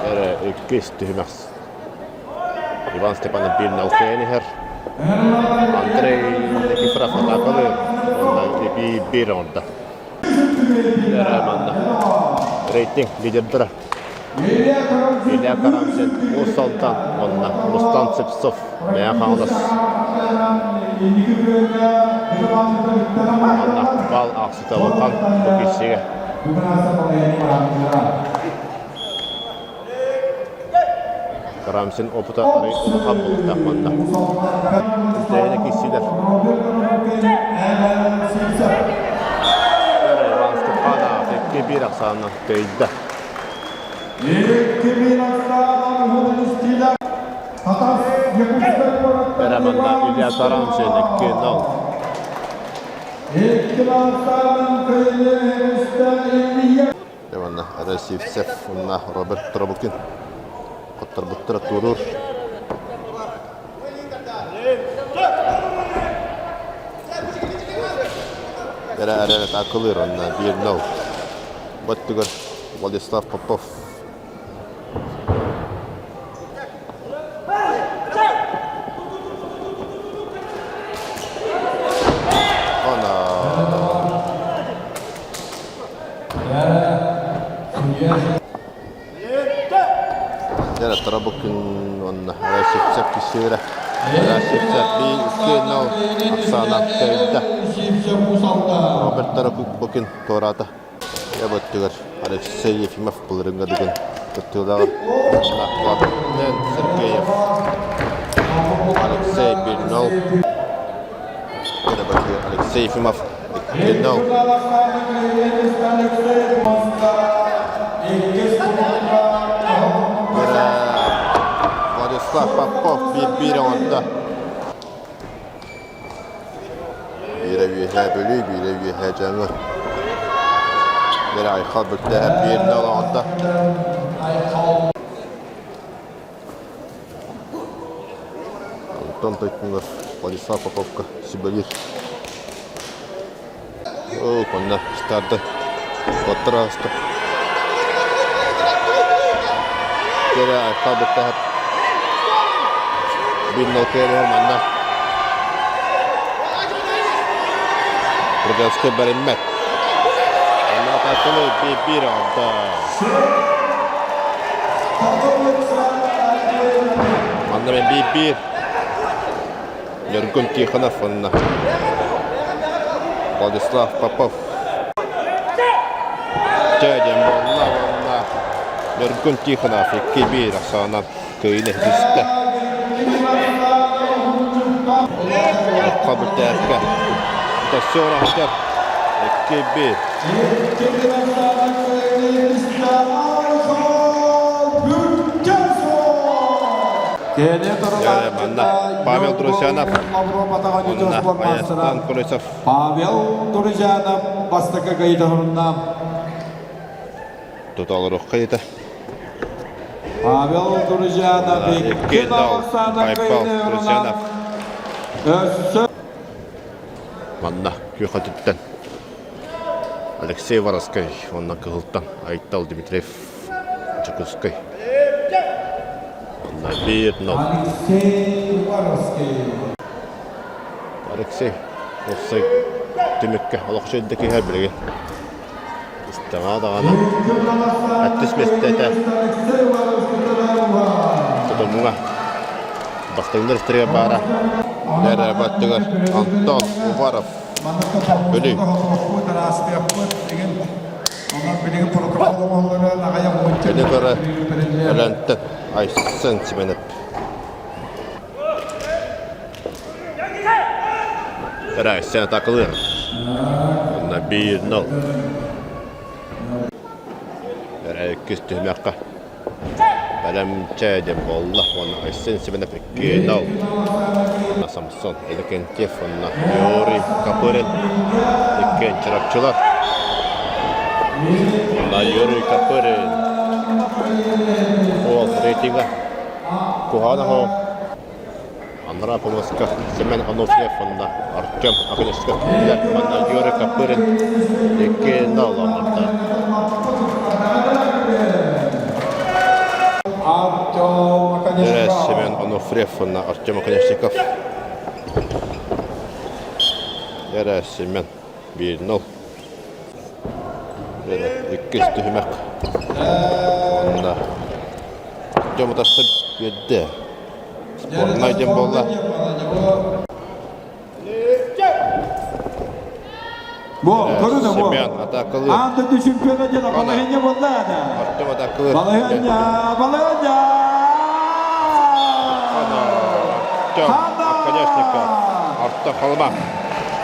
Эрэ иккис түһүмэх Иван Степанов биир налкыйан иһэр. Андрей Никифоров атаакалыыр. Уонна биир оҥордо. Эрэ манна рейтинг лидердара Илья Карамзин, Уус Алдан уонна Руслан Слепцов, Мэҥэ Хаҥалас. Манна баал аахсыыта улахан бу киирсиигэ. Карамзин опыта арый улахан буолуохтаах манна. Үстэһинэ киирсиилэр. Иван Степанов 2-1 ахсаанынан кыайда. Эрэ манна Илья Тарамсин 2-0. Манна Сивцев уонна Роберт Трабукин хотторбуттара туоруур. Эрэ эрэ атаакалыыр уонна 1-0. Баттыгар Владислав Попов. Дьэ, Тарабукин уонна Сивцев киссиэрэ. Сивцев 2-0 Оксана кыайда. Роберт Тарабукин туораата. Эбэттигэр Алексей Ефимов былырыыҥҥа бүгүн кыттыылааҕа Владлен Сергеев, Алексей Бельнов, Алексей Ефимов Бельнов. Владислав Попов биир-биир оҥордо. Биирэ Үөһээ Бүлүү, биирэ Үөһээ Дьаҥы. Биир Айхал Бүктээһэп бииринэ олоҕунда. Антон Тойтунов Владислав Поповка сүбэлиир. Оо, конно старды. Оттор ааста. Кэрэ Айхал Бүктээһэп биир нол кыайар манна. Пруденскай бэриммэт. Онно атааканы биир оҥордо. Манна мен биир-биир. Ньургун Тихонов уонна Владислав Попов. Дьэ диэн буолла уонна Ньургун Тихонов 2-1 ахсаанан кыайыыны ситистэ. Окко бүтээккэ Тосёра хатар 2-1. Манна Павел Друзьянов уонна Айастан Колесов. Павел Друзьянов бастакы кыайыытын Туталырухха ета. Павел Друзьянов икки Айпал Друзьянов. Манна күөхэтиттэн Алексей Воровской уонна Кыһылтан Айтал Дмитриев Дьокуускай. Онно 1-0. Алексей Воровский. Алексей Воровский түмүккэ олохчу илдэ киһи билигин. Истэҕэ даҕаны Аттыс миэстэтэ Тутумҥа бастыҥнар истэригэр баара Эрэ баттыгар Антон Уваров Бүлүү Кини көрө Өлөнтөн. Айсен Семенов. Айсен атакалыыр. Онно 1-0. Иккис түһүмэххэ Бэлэмчэ диэн буолла уонна Айсен Семенов 2-0. Самсон Иннокентьев уонна Юрий Копырин иккиэн чурапчылар. Уонна Юрий Копырин уол рейтинга куһаҕана суох. Анараа помоска Семен Ануфриев уонна Артем Оконешников киирдилэр. Манна Юрий Копырин 2-0 оҥордо. Артем Семен Ануфриев уонна Артем Оконешников. Эрэ Семен 1-0. Эрэ иккис түһүмэх. Уонна Артем утарса биэрдэ. Спорнай диэн буолла. Бу, көрүн бу. Семен атакалыыр. Аан дойду чемпиона диэн балаһыанньа буолла да. Артем атакалыыр. Балаһыанньа, балаһыанньа! Артем Оконешников. Артем Холма.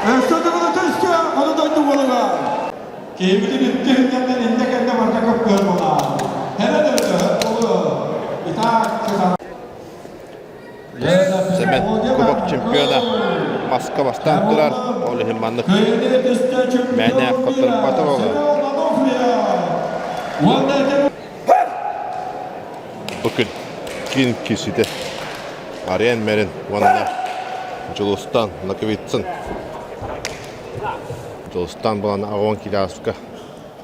Өссө төгүл түстэ, ону дойду буолуга. Киһибитин үттү хүннэрдэн иннэ кэннэ барда көпкөр була. Хәрэ дөрдө, олу. Итак, Семен Кубок чемпиона Москва бастаан турар. Ол иһин маннык мээнэ хотторбата буолар. Бу күн киин киирсиитэ Ариан Мерин уонна Дьулустан Лаковицын. Дьулустан буолан аҕа килааска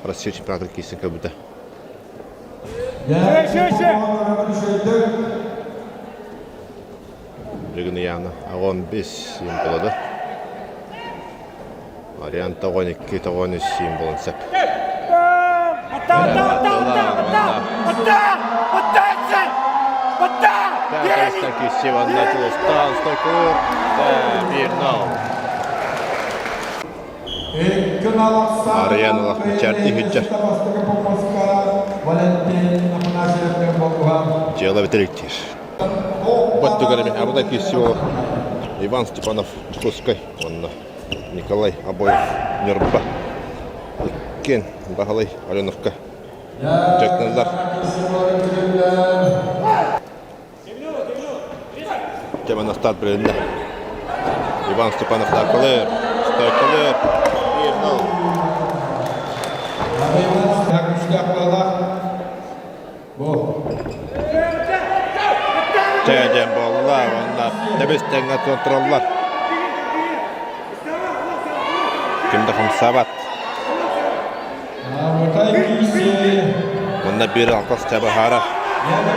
Россия чемпионатын киирсэн көрбүтэ. Билигин ыйаана аҕон бес сиин буолада. Ариан тоҕон икки тоҕон үс сиин буолан сөп. Арыйан олох мичээрдии сылдьар. Дьыала бүтэрик диир. Баттыгар эми абыдай киирсии Иван Степанов Дьокуускай уонна Николай Обоев Ньурба. Иккиэн Баһылай Оленовка дьарыктаналлар. Дьэ, старт билиннэ. Иван Степанов таакалыыр, стойкалыыр. 1-0. Чэ, диэн буолла уонна тэбис тэҥҥэ тураллар. Ким да хамсаабат. Уонна биир алҕас чабыһаарар.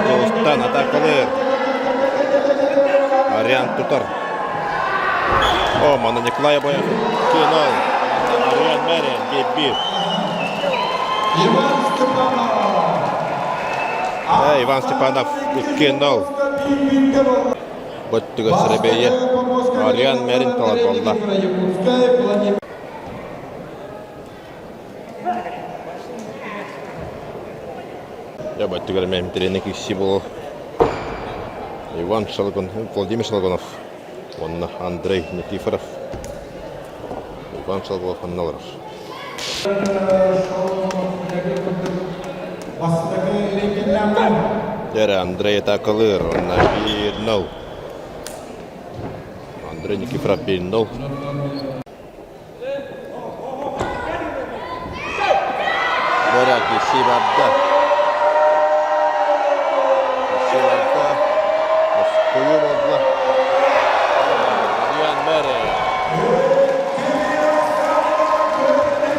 Дьулустан атаакалыыр. Ариан тутар. О, манна Николай Обоев. 2-0. Ариан Мэрин, 1-1. Иван Степанов 2-0. Бөттүгө Сэребейе. Ариан Мэрин талар буолла. Я бөттүгэр эмтэрини киирсии буолуо. Иван Шалгон, Владимир Шалгонов уонна Андрей Никифоров. Иван Шалгонов ханна олорор? Дьэ Андрей атаакалыыр уонна 1-0. Андрей Никифоров 1-0. Бөрө барда. Барда. Оскуйу буолла. Ариан Мэре.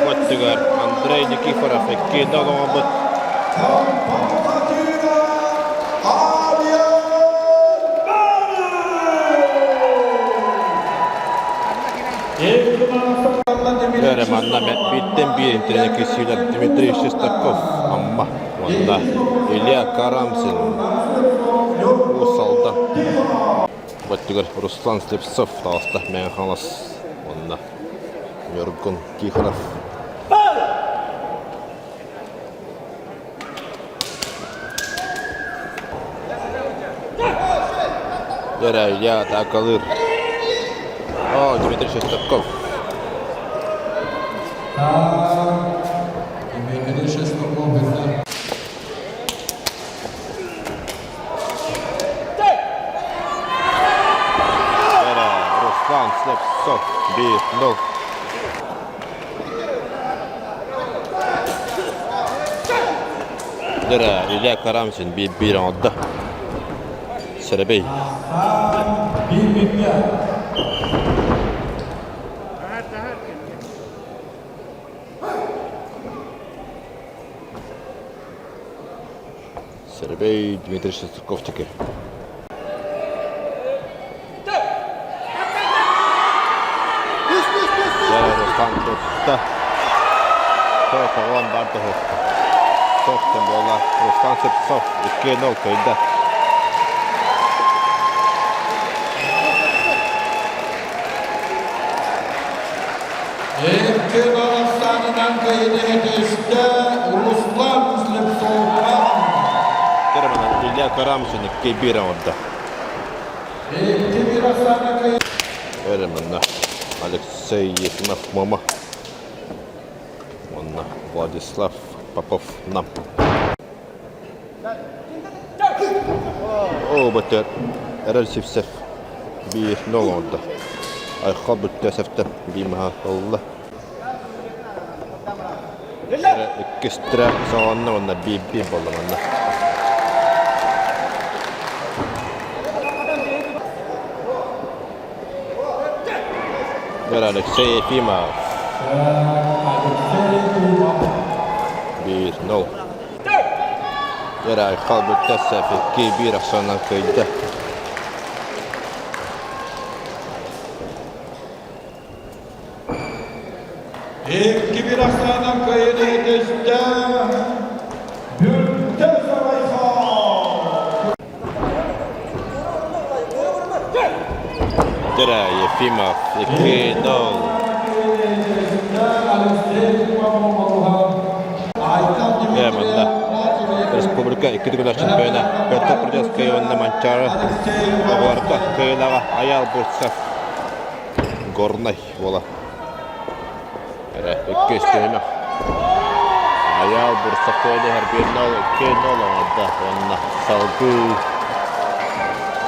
Бөттүгэр Андрей Никифоров икки оҥорбут. Эрэ манна бииртэн биир интэриэһинэй киирсиилэр Дмитрий Шестаков Амма уонна Илья Карамзин Уус Алдан өттүгэр Руслан Слепцов таҕыста Мэҥэ Хаҥалас уонна Ньургун Тихонов. Дьэ, я атаакалыыр. О, Дмитрий Шестаков. Дмитрий Шестаков это Дьэ, Руслан Слепцов 1-0. Дьэ, Илья Карамзин 1-1 оҥордо. Сэрэбэй. Сэрэбэй Дмитрий Шестаков теперь. Руслан тутта. Тоҕон бар тоһуохта. Тохтон буола. Руслан Слепцов 2-0 кыайда. Икки ахсаанынан кыайыыны ситистэ Руслан Слепцов. Керманан Илья Карамзин 2-1 оҥордо. 2-1 ахсаана кыайыы. Эреманна Алексей Ефимов Мама уонна Владислав Попов Нам. Оо, бөтөр Эрэл Сивцев 1-0 оҥордо. Айхал Бүттээсэптэн биир маһа ылла. Иккис трек саҕаланна уонна биир-биир буолла манна. Вера Алексей Ефимов. 1-0. Вера Айхал Бүттээсэп 2-1 ахсаанынан кыайда. 2-1 ахсаанынан кыайыыны ситистэ Бүттээсэп Айхал. Вера Ефимов 2-0. Дьэ, манна республика икки төгүллээх чемпиона Петр Придевскай уонна Манчаары оҕолорго кыайыылааҕа Айаал Бурцев Горнай буола. Эрэ иккис түһүмэх. Айаал Бурцев кыайан 1-0, 2-0 оҥордо уонна салгыы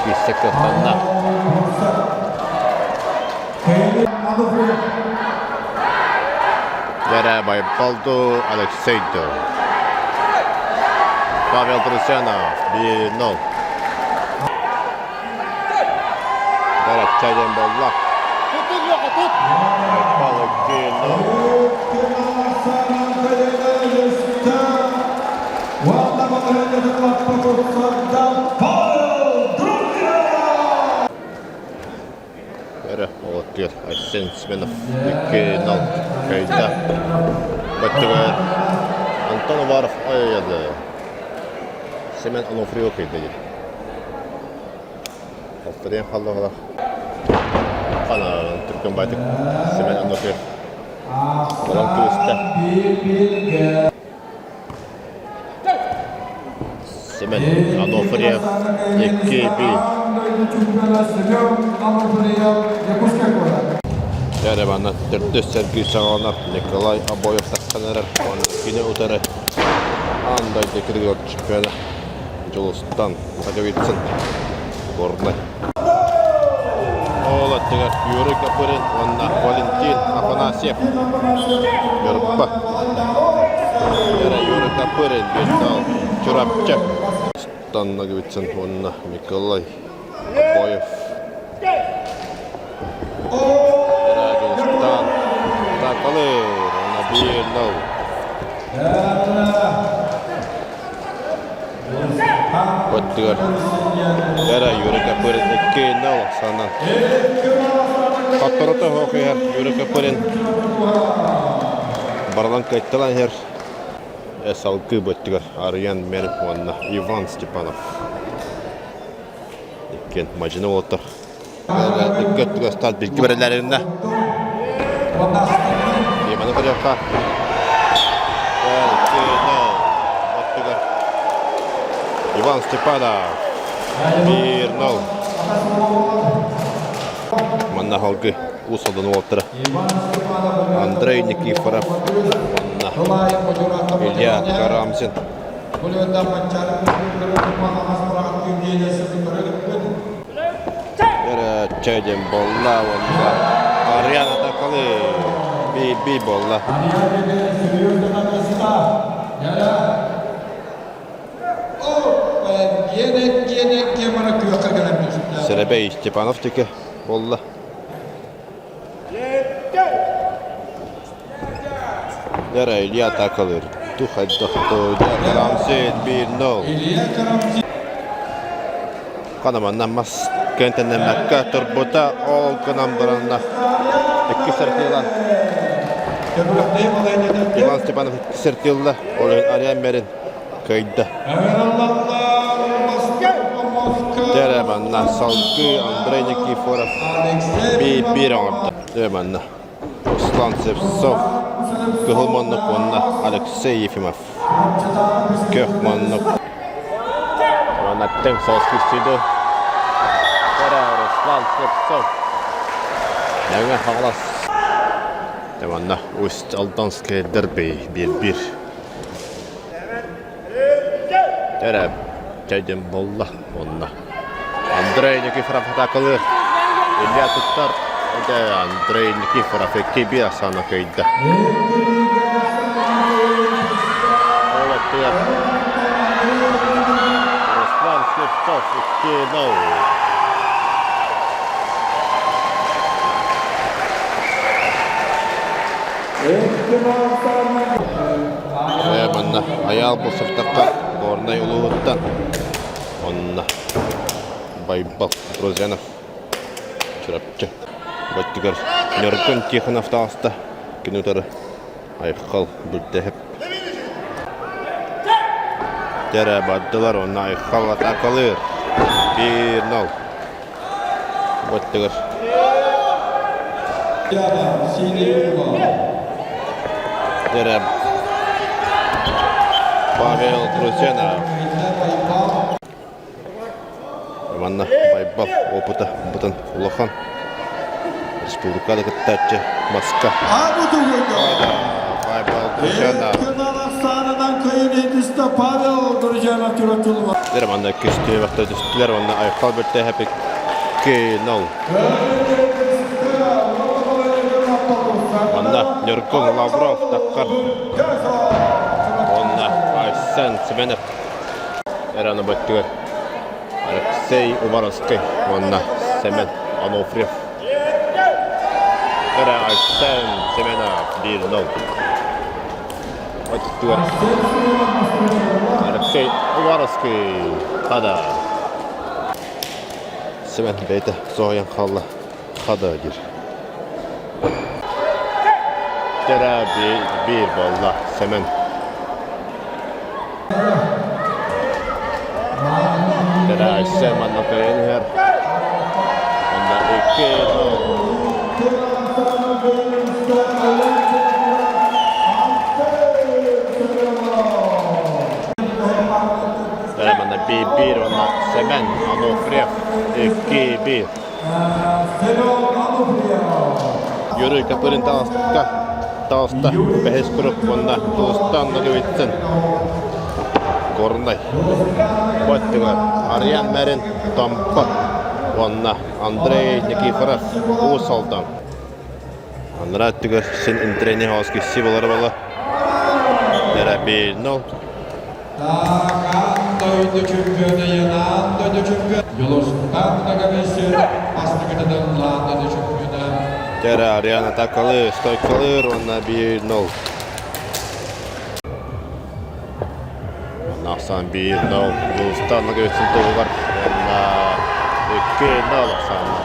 киирсэ кыахтанна. Дьэрэ Байбалду Алексей ду. Павел Друзьянов 1-0. Дьэрэ диэн буолла. Байбал 2-0. Эрэ олоттугар Айсен Семенов 2-0 кыайда. Баттыгар Антон Уваров ай-ады. Семен Онуфриев кыайда диэн. Алтарыйан халлаҕалар. Хана түркөн байтык Семен Онуфриев. Балан кыбыста. Семен Анофриев 2-1. Дьэ, төрдүс сэргии саҕаланар Николай Обоев тахсан эрэр уонна кини утары аан дойду кыргыздар чемпиона Дьулустан Наговицын Горнай. Ол аттыгар Юрий Копырин уонна Валентин Афанасьев Ньурба. Вера Юрий Копырин Биртал Чурапчы. Стан Наговицын уонна Николай Обоев. Вера Дьулустан Такалыр уонна 1-0. Оттугар Эра Юрий Копырин 2-0 ахсаанынан. Хотторото суох иһэр Юрий Копырин барылан кыайталан иһэр салгыы бөттүгэр Арыйан Мерин уонна Иван Степанов. Иккиэн мадьыны уолаттар. Икки өттүгэр старт билки бэрэллэринэ. Маны көрүөххэ. Иван Степанов. 1-0. Манна халгы Уус Алдан уолаттара Андрей Никифоров уонна Илья Карамзин. Чэ диэн буолла уонна Ариан атакалы би буолла. Сэрэбэй Степанов диэки буолла. Дара Илья атакалыыр. Тухайдохто Карамзин 1-0. Ханаманна мас кэнтэннэммэккэ турбута ол гынан баранна икки сэртиылан Иван Степанов икки сэртиылла ол Ариан Мерин кыайда. Дэрэ манна салгыы Андрей Никифоров биир оҥордо. Дэрэ манна Руслан Севцов кыһыл муннук уонна Алексей Ефимов көх муннук. Уонна тэҥ соҕус киирсииду. Дэрэ Руслан Севцов Мэҥэ Хаҥалас. Дэ манна Усть-Алданскай дерби биир-биир. Эрэ чэйдин булла уонна Андрей Никифоров атаакалыыр. Илья туттар. Дэ Андрей Никифоров 2-1 ахсаана кыайда. Ол өттүгэр Руслан Слепцов 2-0. Манна Айаал Бурцевтарга Горнай улууһуттан онно Байбал Друзьянов Чурапчы бөттүгэр Ньургун Тихонов таҕыста кини утары Айхал Бүлтэһэп Дэрэ бардылар уонна Айхал атаакалыыр 1-0 Бөттүгэр Дэрэ Павел Друзьянов Манна Байбал опыта бытын улахан республикада кыттааччы маска. Байбал Друзьянов. Дэрэ манна көстүбэхтэ түстүлэр уонна Айхал бэртээһэпик 2-0. Манна Ньургун Лавров таххар. Уонна Айсен Семенов эраны бөттүгэр Алексей Уваровский уонна Семен Ануфриев. Эрэ Айсен Семенов 1-0. Өттүгэр Алексей Уваровский хада. Семен бэйэтэ соһуйан хаалла. Хада диир. Дьэрэ биир буолла Семен. Дьэрэ Айсен манна кыайан иһэр. Онно 2-0. Дьэрэ манна 1-1 уонна Семен Ануфриев 2-1. Юрий Копырин таҕыста, таҕыста бэһис круг уонна Тулустан Ноговицын Горнай баттыгар Ариан Мэрин Томпо уонна Андрей Никифоров Уус Алдан. Анараа өттүгэр син интирэни хаос кисси болар бала. Терапия Таакаан дойду чөмпүйүөнэ Янаан дойду чөмпүйүөнэ Дьулустан Ноговицын бастакытынан Лаан дойду чөмпүйүөнэ Дьэрэ Ариана атакалыыр, стойкалыыр уонна 1-0. Уонна ахсаан 1-0. Дьулустан Ноговицын туһугар уонна 2-0 ахсаанна.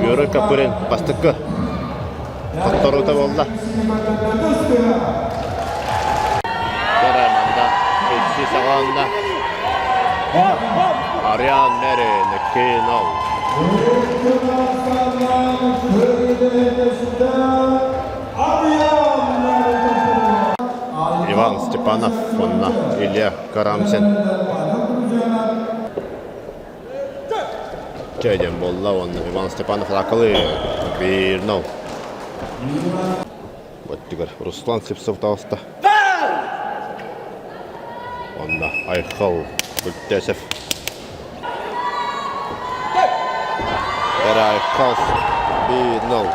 Юрий Копырин бастакы Хотторуута буолла. Көрө манна икки саҕаланна. Ариан Мерин 2-0. Иван Степанов уонна Илья Карамзин. Чэ диэн буолла уонна Иван Степанов атаакалыы 1-0. Өттүгэр Руслан Сивцев таҕыста. Уонна Айхал Бүлтээсэв. Айхал 1-0.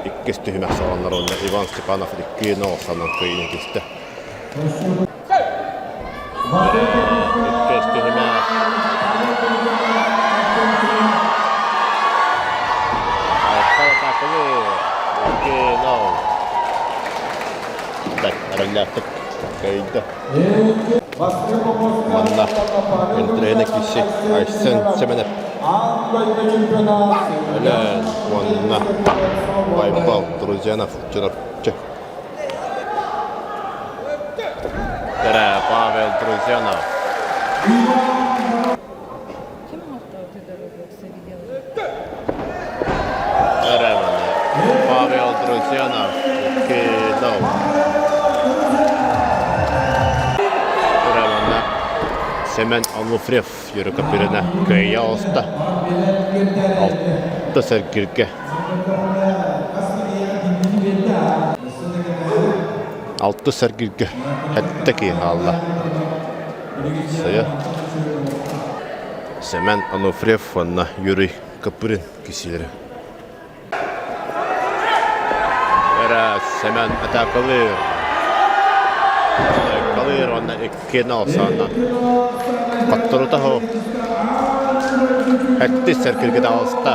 Иккис түһүмэх саҕаланар уонна Иван Степанов 2-0 санан кыайыыны түстэ. Иккис түһүмэх. Айхал атаакалыы 2-0. Так, эрэллээхтик кыайда. Манна интриэни киси Айсен Семенов Өлөөн уонна Байбал Друзьянов Чурапчы. Тэрэ Павел Друзьянов. Эрэ Павел Друзьянов 2-0. Эрэ манна Семен Ануфриев Юрика кыайа оста. Алта сэргиргэ. Алты сэргиргэ хэттэ киһи хаалла. Сая. Семен Ануфриев уонна Юрий Копырин кисилери. Эрэ Семен атаакалыыр. Атаакалыыр уонна 2-0 саанан. Хотторута суох. Хэттис сэргиргэ таҕыста.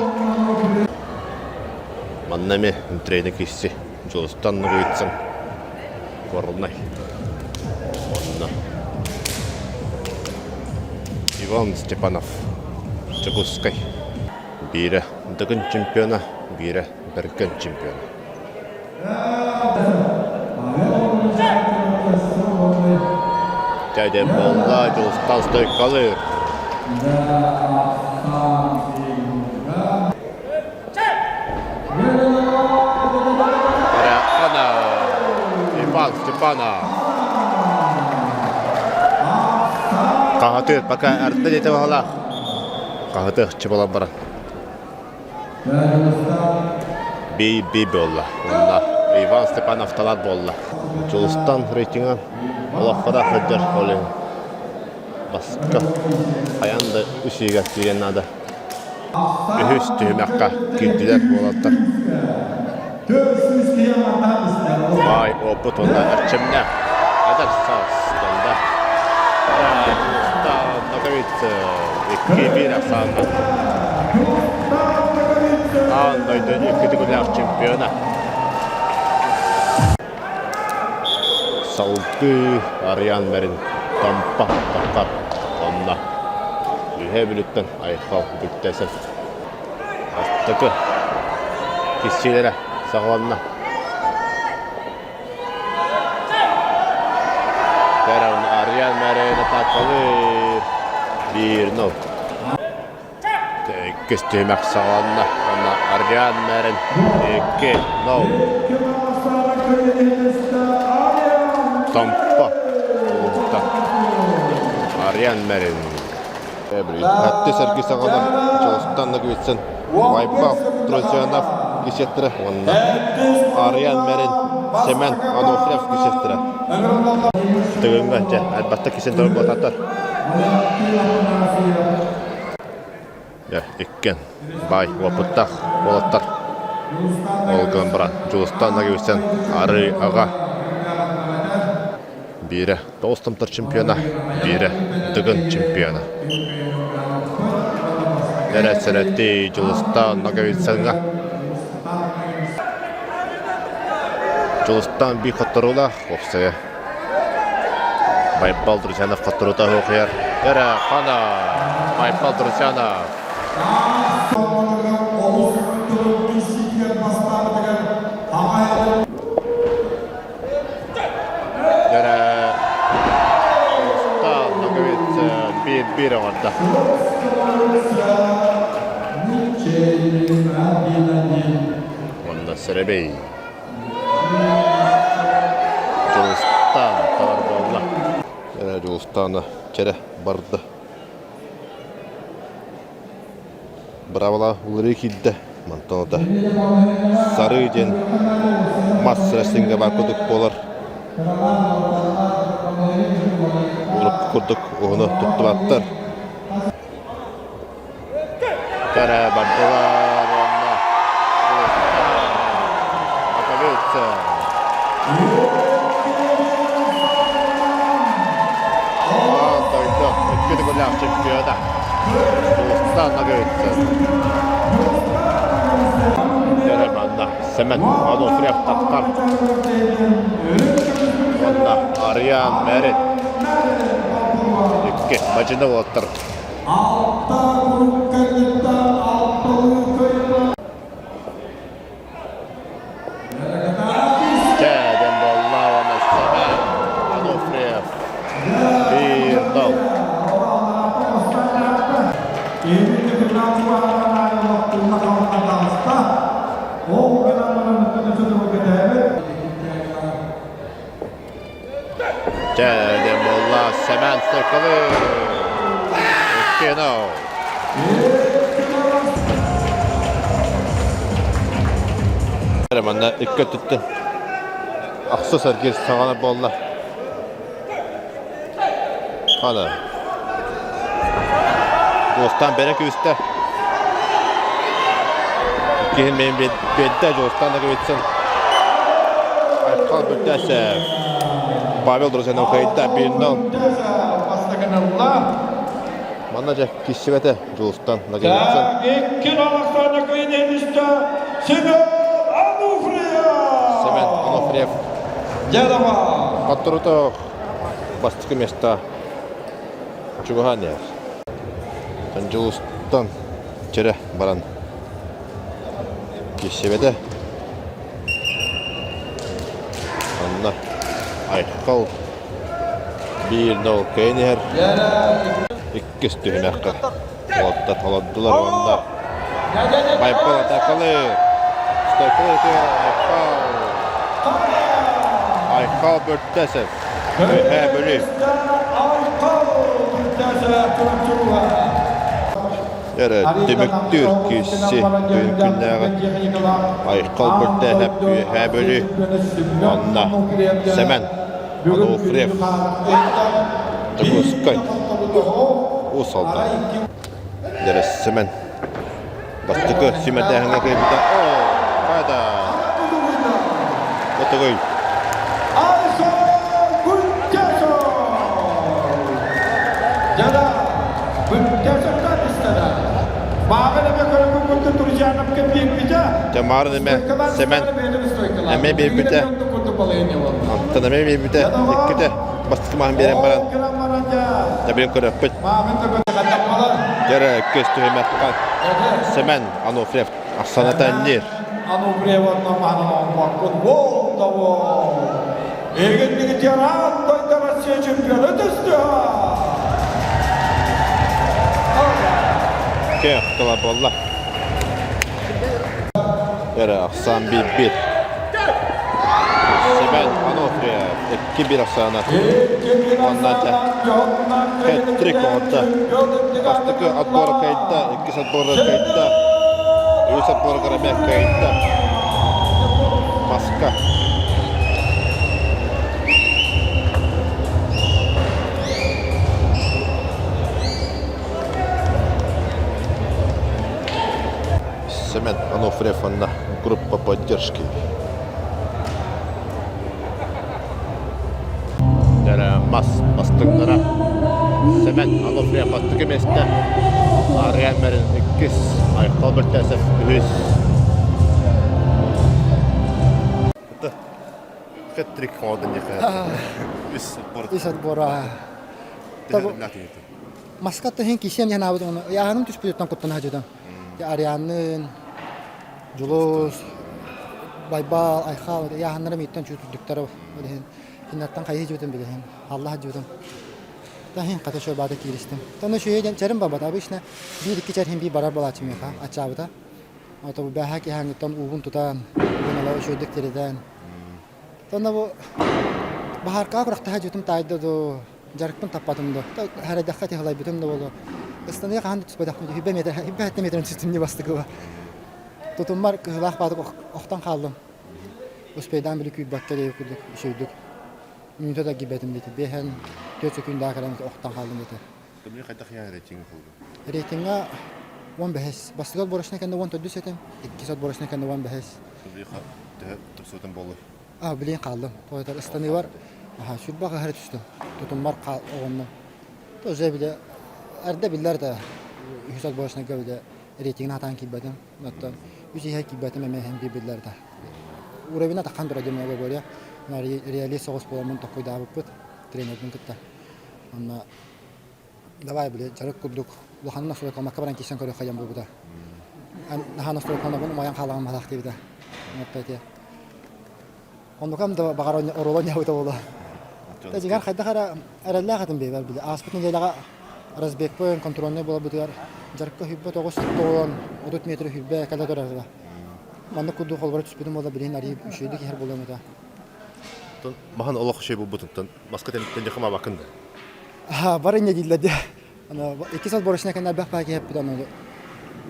Манна эмиэ тренер киирси Дьулустан Ноговицын Горнай. Уонна Иван Степанов Дьокуускай. Биирэ Дыгын чемпиона, биирэ Бэргэн чемпиона. Дядя буолла, Дьулустан стойкалыыр. Ана Иван Степанов. Хаһатыыр пока эрдэ диэтэ баһылаах. Хаһытыахчы буолан баран. Би-би буолла. Уонна Иван Степанов талаат буолла. Дьулустан рейтинга олоххо да сылдьар ол иһин. Баска хайаан да үс ыйга киириэн наада. Үһүс түһүмэххэ киирдилэр уолаттар. Баай опыт уонна эрчимнээх эдэр саас донда. Ноговица 2-1 ахсаанынан аан дойду икки төгүллээх чемпиона. Салгыы Ариан Мэрин Томпо Токар онно Үһээ Бүлүүттэн Айхал Бүктэсов Бастакы киссиилэрэ саҕаланна. Кэрэн Ариан Мэрин атаакалыыр 1-0. Иккис түһүмэх саҕаланна. Уонна Ариан Мэрин 2-0. Томпо улууһуттан Ариан Мэрин Хатты сэрги саҕана Чолостан Ноговицын, Байбал Тросянов кисеттэрэ уонна Ариан Мэрин, Семен Ануфриев кисеттэрэ. Тыгыҥҥа дьэ альбатта кисен торботатар. Дьэ, иккен баай уопуттаах уолаттар. Ол гынан баран Дьулустан Ноговицын арыы аҕа Биирэ тоҕус томтор чемпиона, биирэ Дыгын чемпиона. Эрэ-сэрэтии Дьулустаан Ноговицыҥҥа. Дьулустаан биир хотторуулаах уопсайа. Байбал Друзьянов хотторуута оһуохуйар. Эрэ хана Байбал Друзьянов. Дьэрэ Устаан Ноговицын биир-биир оҥордо. Уонна Сэрэбэй Дьулустаан табар буолла. Дьэрэ Дьулустаана чэрэ барда. Быраабыла уларыы киирдэ. Мантан ота сарыы диэн мас рестлингэ баар курдук буолар. Урукку курдук уһуну туттубаттар. Кэрэ бардылар уонна Маковица. Аан дойду икки төгүллээх чемпиона Дьулустан Ноговицын. Кэрэ манна Семен Ануфриев тахтар. Уонна Ариан Мерин. Икки мадьыны уолаттар Алта курукка кытта алталыы кыайда. Чэ, диэн буолла уонна Семен Ануфриев 1-0. Чэ, диэн буолла Семен Соколы. 2-0. Манна икки өттүттэн ахсыс эргиир саҕана буолла. Хана. Дьулустаан бэрэ күүстэ. Иккиһин бэйэн биэрдэ Дьулустаан Ноговицын. Айхал Бүттэсев. Павел Друзенов кыайда 1-0. Манна дьэ киссибэтэ Дьулустан Ноговицын. Семен Ануфриев! Семен Ануфриев. Хотторута бастакы место чугаһаан иһэр. Дьулустан чэрэ баран киирсибэтэ. Онно Айхал 1-0 кыайан иһэр. Иккис түһүмэххэ уолаттар олордулар уонна Байбал атакалыы. Стойкалыы Айхал. Айхал Бөртесов. Үөһээ Бүлүү. Эрэ түмүктүүр киирси күн күннээҕи Айхал Бөртээһэп Үөһээ Бүлүү уонна Сэмэн Ануфриев Дьокуускай Уус Алдан. Дэрэ Сэмэн бастакы сүүмэрдээһиҥҥэ кыайбыта. Оо, хайда? Отугуй. Дьамаарын эмэ Сэмэн эмэ биэрбитэ. Антон эмэ биэрбитэ. Иккитэ бастакы маһын биэрэн баран Дабин көрөппүт. Дьэрэ көс түһүмэххэ Сэмэн Ануфриев Ахсаната инниир. Ануфриев онно маһынан оҥорбоккун. Бол да бол! Эгинники Тиран дойду Россия чемпиона түстү! Кэх тыла буолла. Эрэ ахсаан биир-биир. Семен Ануфриев 2-1 ахсаана. Уонна дьэ хет-трик оҥордо. Бастакы отбора кыайда, иккис отбора кыайда, үһүс отборга эмиэ кыайда. Маска. Семен Ануфриев уонна группа поддержки. Мас бастыҥнара Семен Ануфриев бастакы миэстэ, Арыйан Мэрин иккис, Айхал Бертесов үһүс. Хет-трик хоодун Үс отбор. Үс отбора. Маска тыһын кисиэм диэн аабыт ону ыйааһыным түспүтүттэн куттана сылдьытым. Арианныын, Дьулус, Байбал, Айхал ыйааһыннара мииттэн чүүтүрдүктэр ол иһин кинилэртэн хайыы сылдьыбытым билэһин, алла сылдьыбытым. Таһын хата үчүгэй баата кииристим. Тонно үчүгэй диэн чэрим барбата. Обычно биир-икки чэр иһин биир барар буолааччы миэхэ аччаабыта. Ото бу бээһээ киһээҥҥиттэн уубун тутан, уубун ала үчүгэйдик тиритэн. Тонно бу баһааркаҕа күрэхтэһэ дьүтүм таайда дуу, дьарыкпын таппатым да, хэрэйдэххэ тиһалайбытым да буолуо. Ыстаныга хаһан да түспэтэхпин 100 метр, 107 метрин түстүм не бастыкыба. Тутуммар кыһылаах баатык охтон хааллым. Успейдаан били күүрбэккэ диэки курдук үчүгэйдик мүнүүтэ да киирбэтим диэтэ. Биэһэн түөрт сөкүүндэ кэлэн охтон хааллым диэтэ. Тымныы хайдах иһэн рейтинг холбу? Рейтинга 15. Бастакы отборочнай кэннэ 14 этим, иккис отборочнай кэннэ 15. Тымныы төһө тупсубутун буолуй? А, билин хааллым. Тойтор ыстаныыбар аха сүрбэ хаһары түстүм. Тутуммар оҕоннум. Тоже бile эрдэ биллэр да үһүс отборочнайга бile рейтингин хатаан киирбэтим. Оттон үс иһэ киирбэтим эмэ иһэн биир да. Уровень атаххан тура диэн говоря. Реалист соҕус буоламмын токкуйдаабыппыт тренербин кытта. Онно давай били дьарык курдук улаханын настройкаламакка баран киирсэн көрүөххэ диэн буолбута. Наһаа настройкаланабын умайан хаалаҕын баһаах диэбитэ. Ити. Оннукам да баҕар оруола ньабыта буолуо. Дьиҥэр хайдах эрэ эрэллээх этим бэйбэр били. Ааспыт нэдиэлэҕэ разбегпын контрольнай буоларбытыгар дьарыкка сүүрбэ тоҕус тоҕуон 30 метр сүүрбэ кэлэ турар Маннык курдук холборо түспүтүм буолла билигин арыый үчүгэйдик иһэр буолуом этэ. Маһын олох үчүгэй буолбутуттан маска тэнтэн хамаабаккын да? Бар инньэ дииллэр дии. Иккис отборочнай кэннэ элбэх баа киһи эппит ону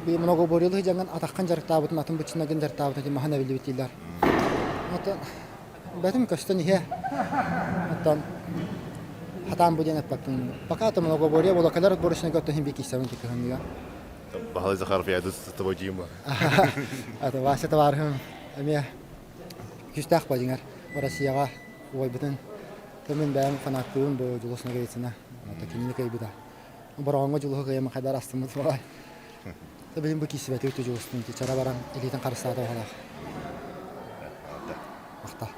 многоборьелы дьаҥын атаххын дьарыктаабытын атын быччынагын дьарыктаабытын ити маһын эбиллибит дииллэр. Оттон бэтим көстөн иһэ. Оттон хатаан бу диэн эппэппин. Пока то многоборье буола кэлэр отборочнайга оттон иһин киирсэбин кыһыҥҥыга. Баһылай Захаров я с тобой Дима. Это Вася товарыһым эмиэ күүстээх бадьыҥар Россияҕа уойбутун мин бэйэм фанаттыыбын бу Дьулус Ноговицына кинини кыайбыта. Бороҕоҥҥо Дьулуһу кыайаммын хайдах астыммыт буолай. Билин бу киирсибэти үтү Дьулустун чара баран илиитин харыстаата баһалаах. Махтал.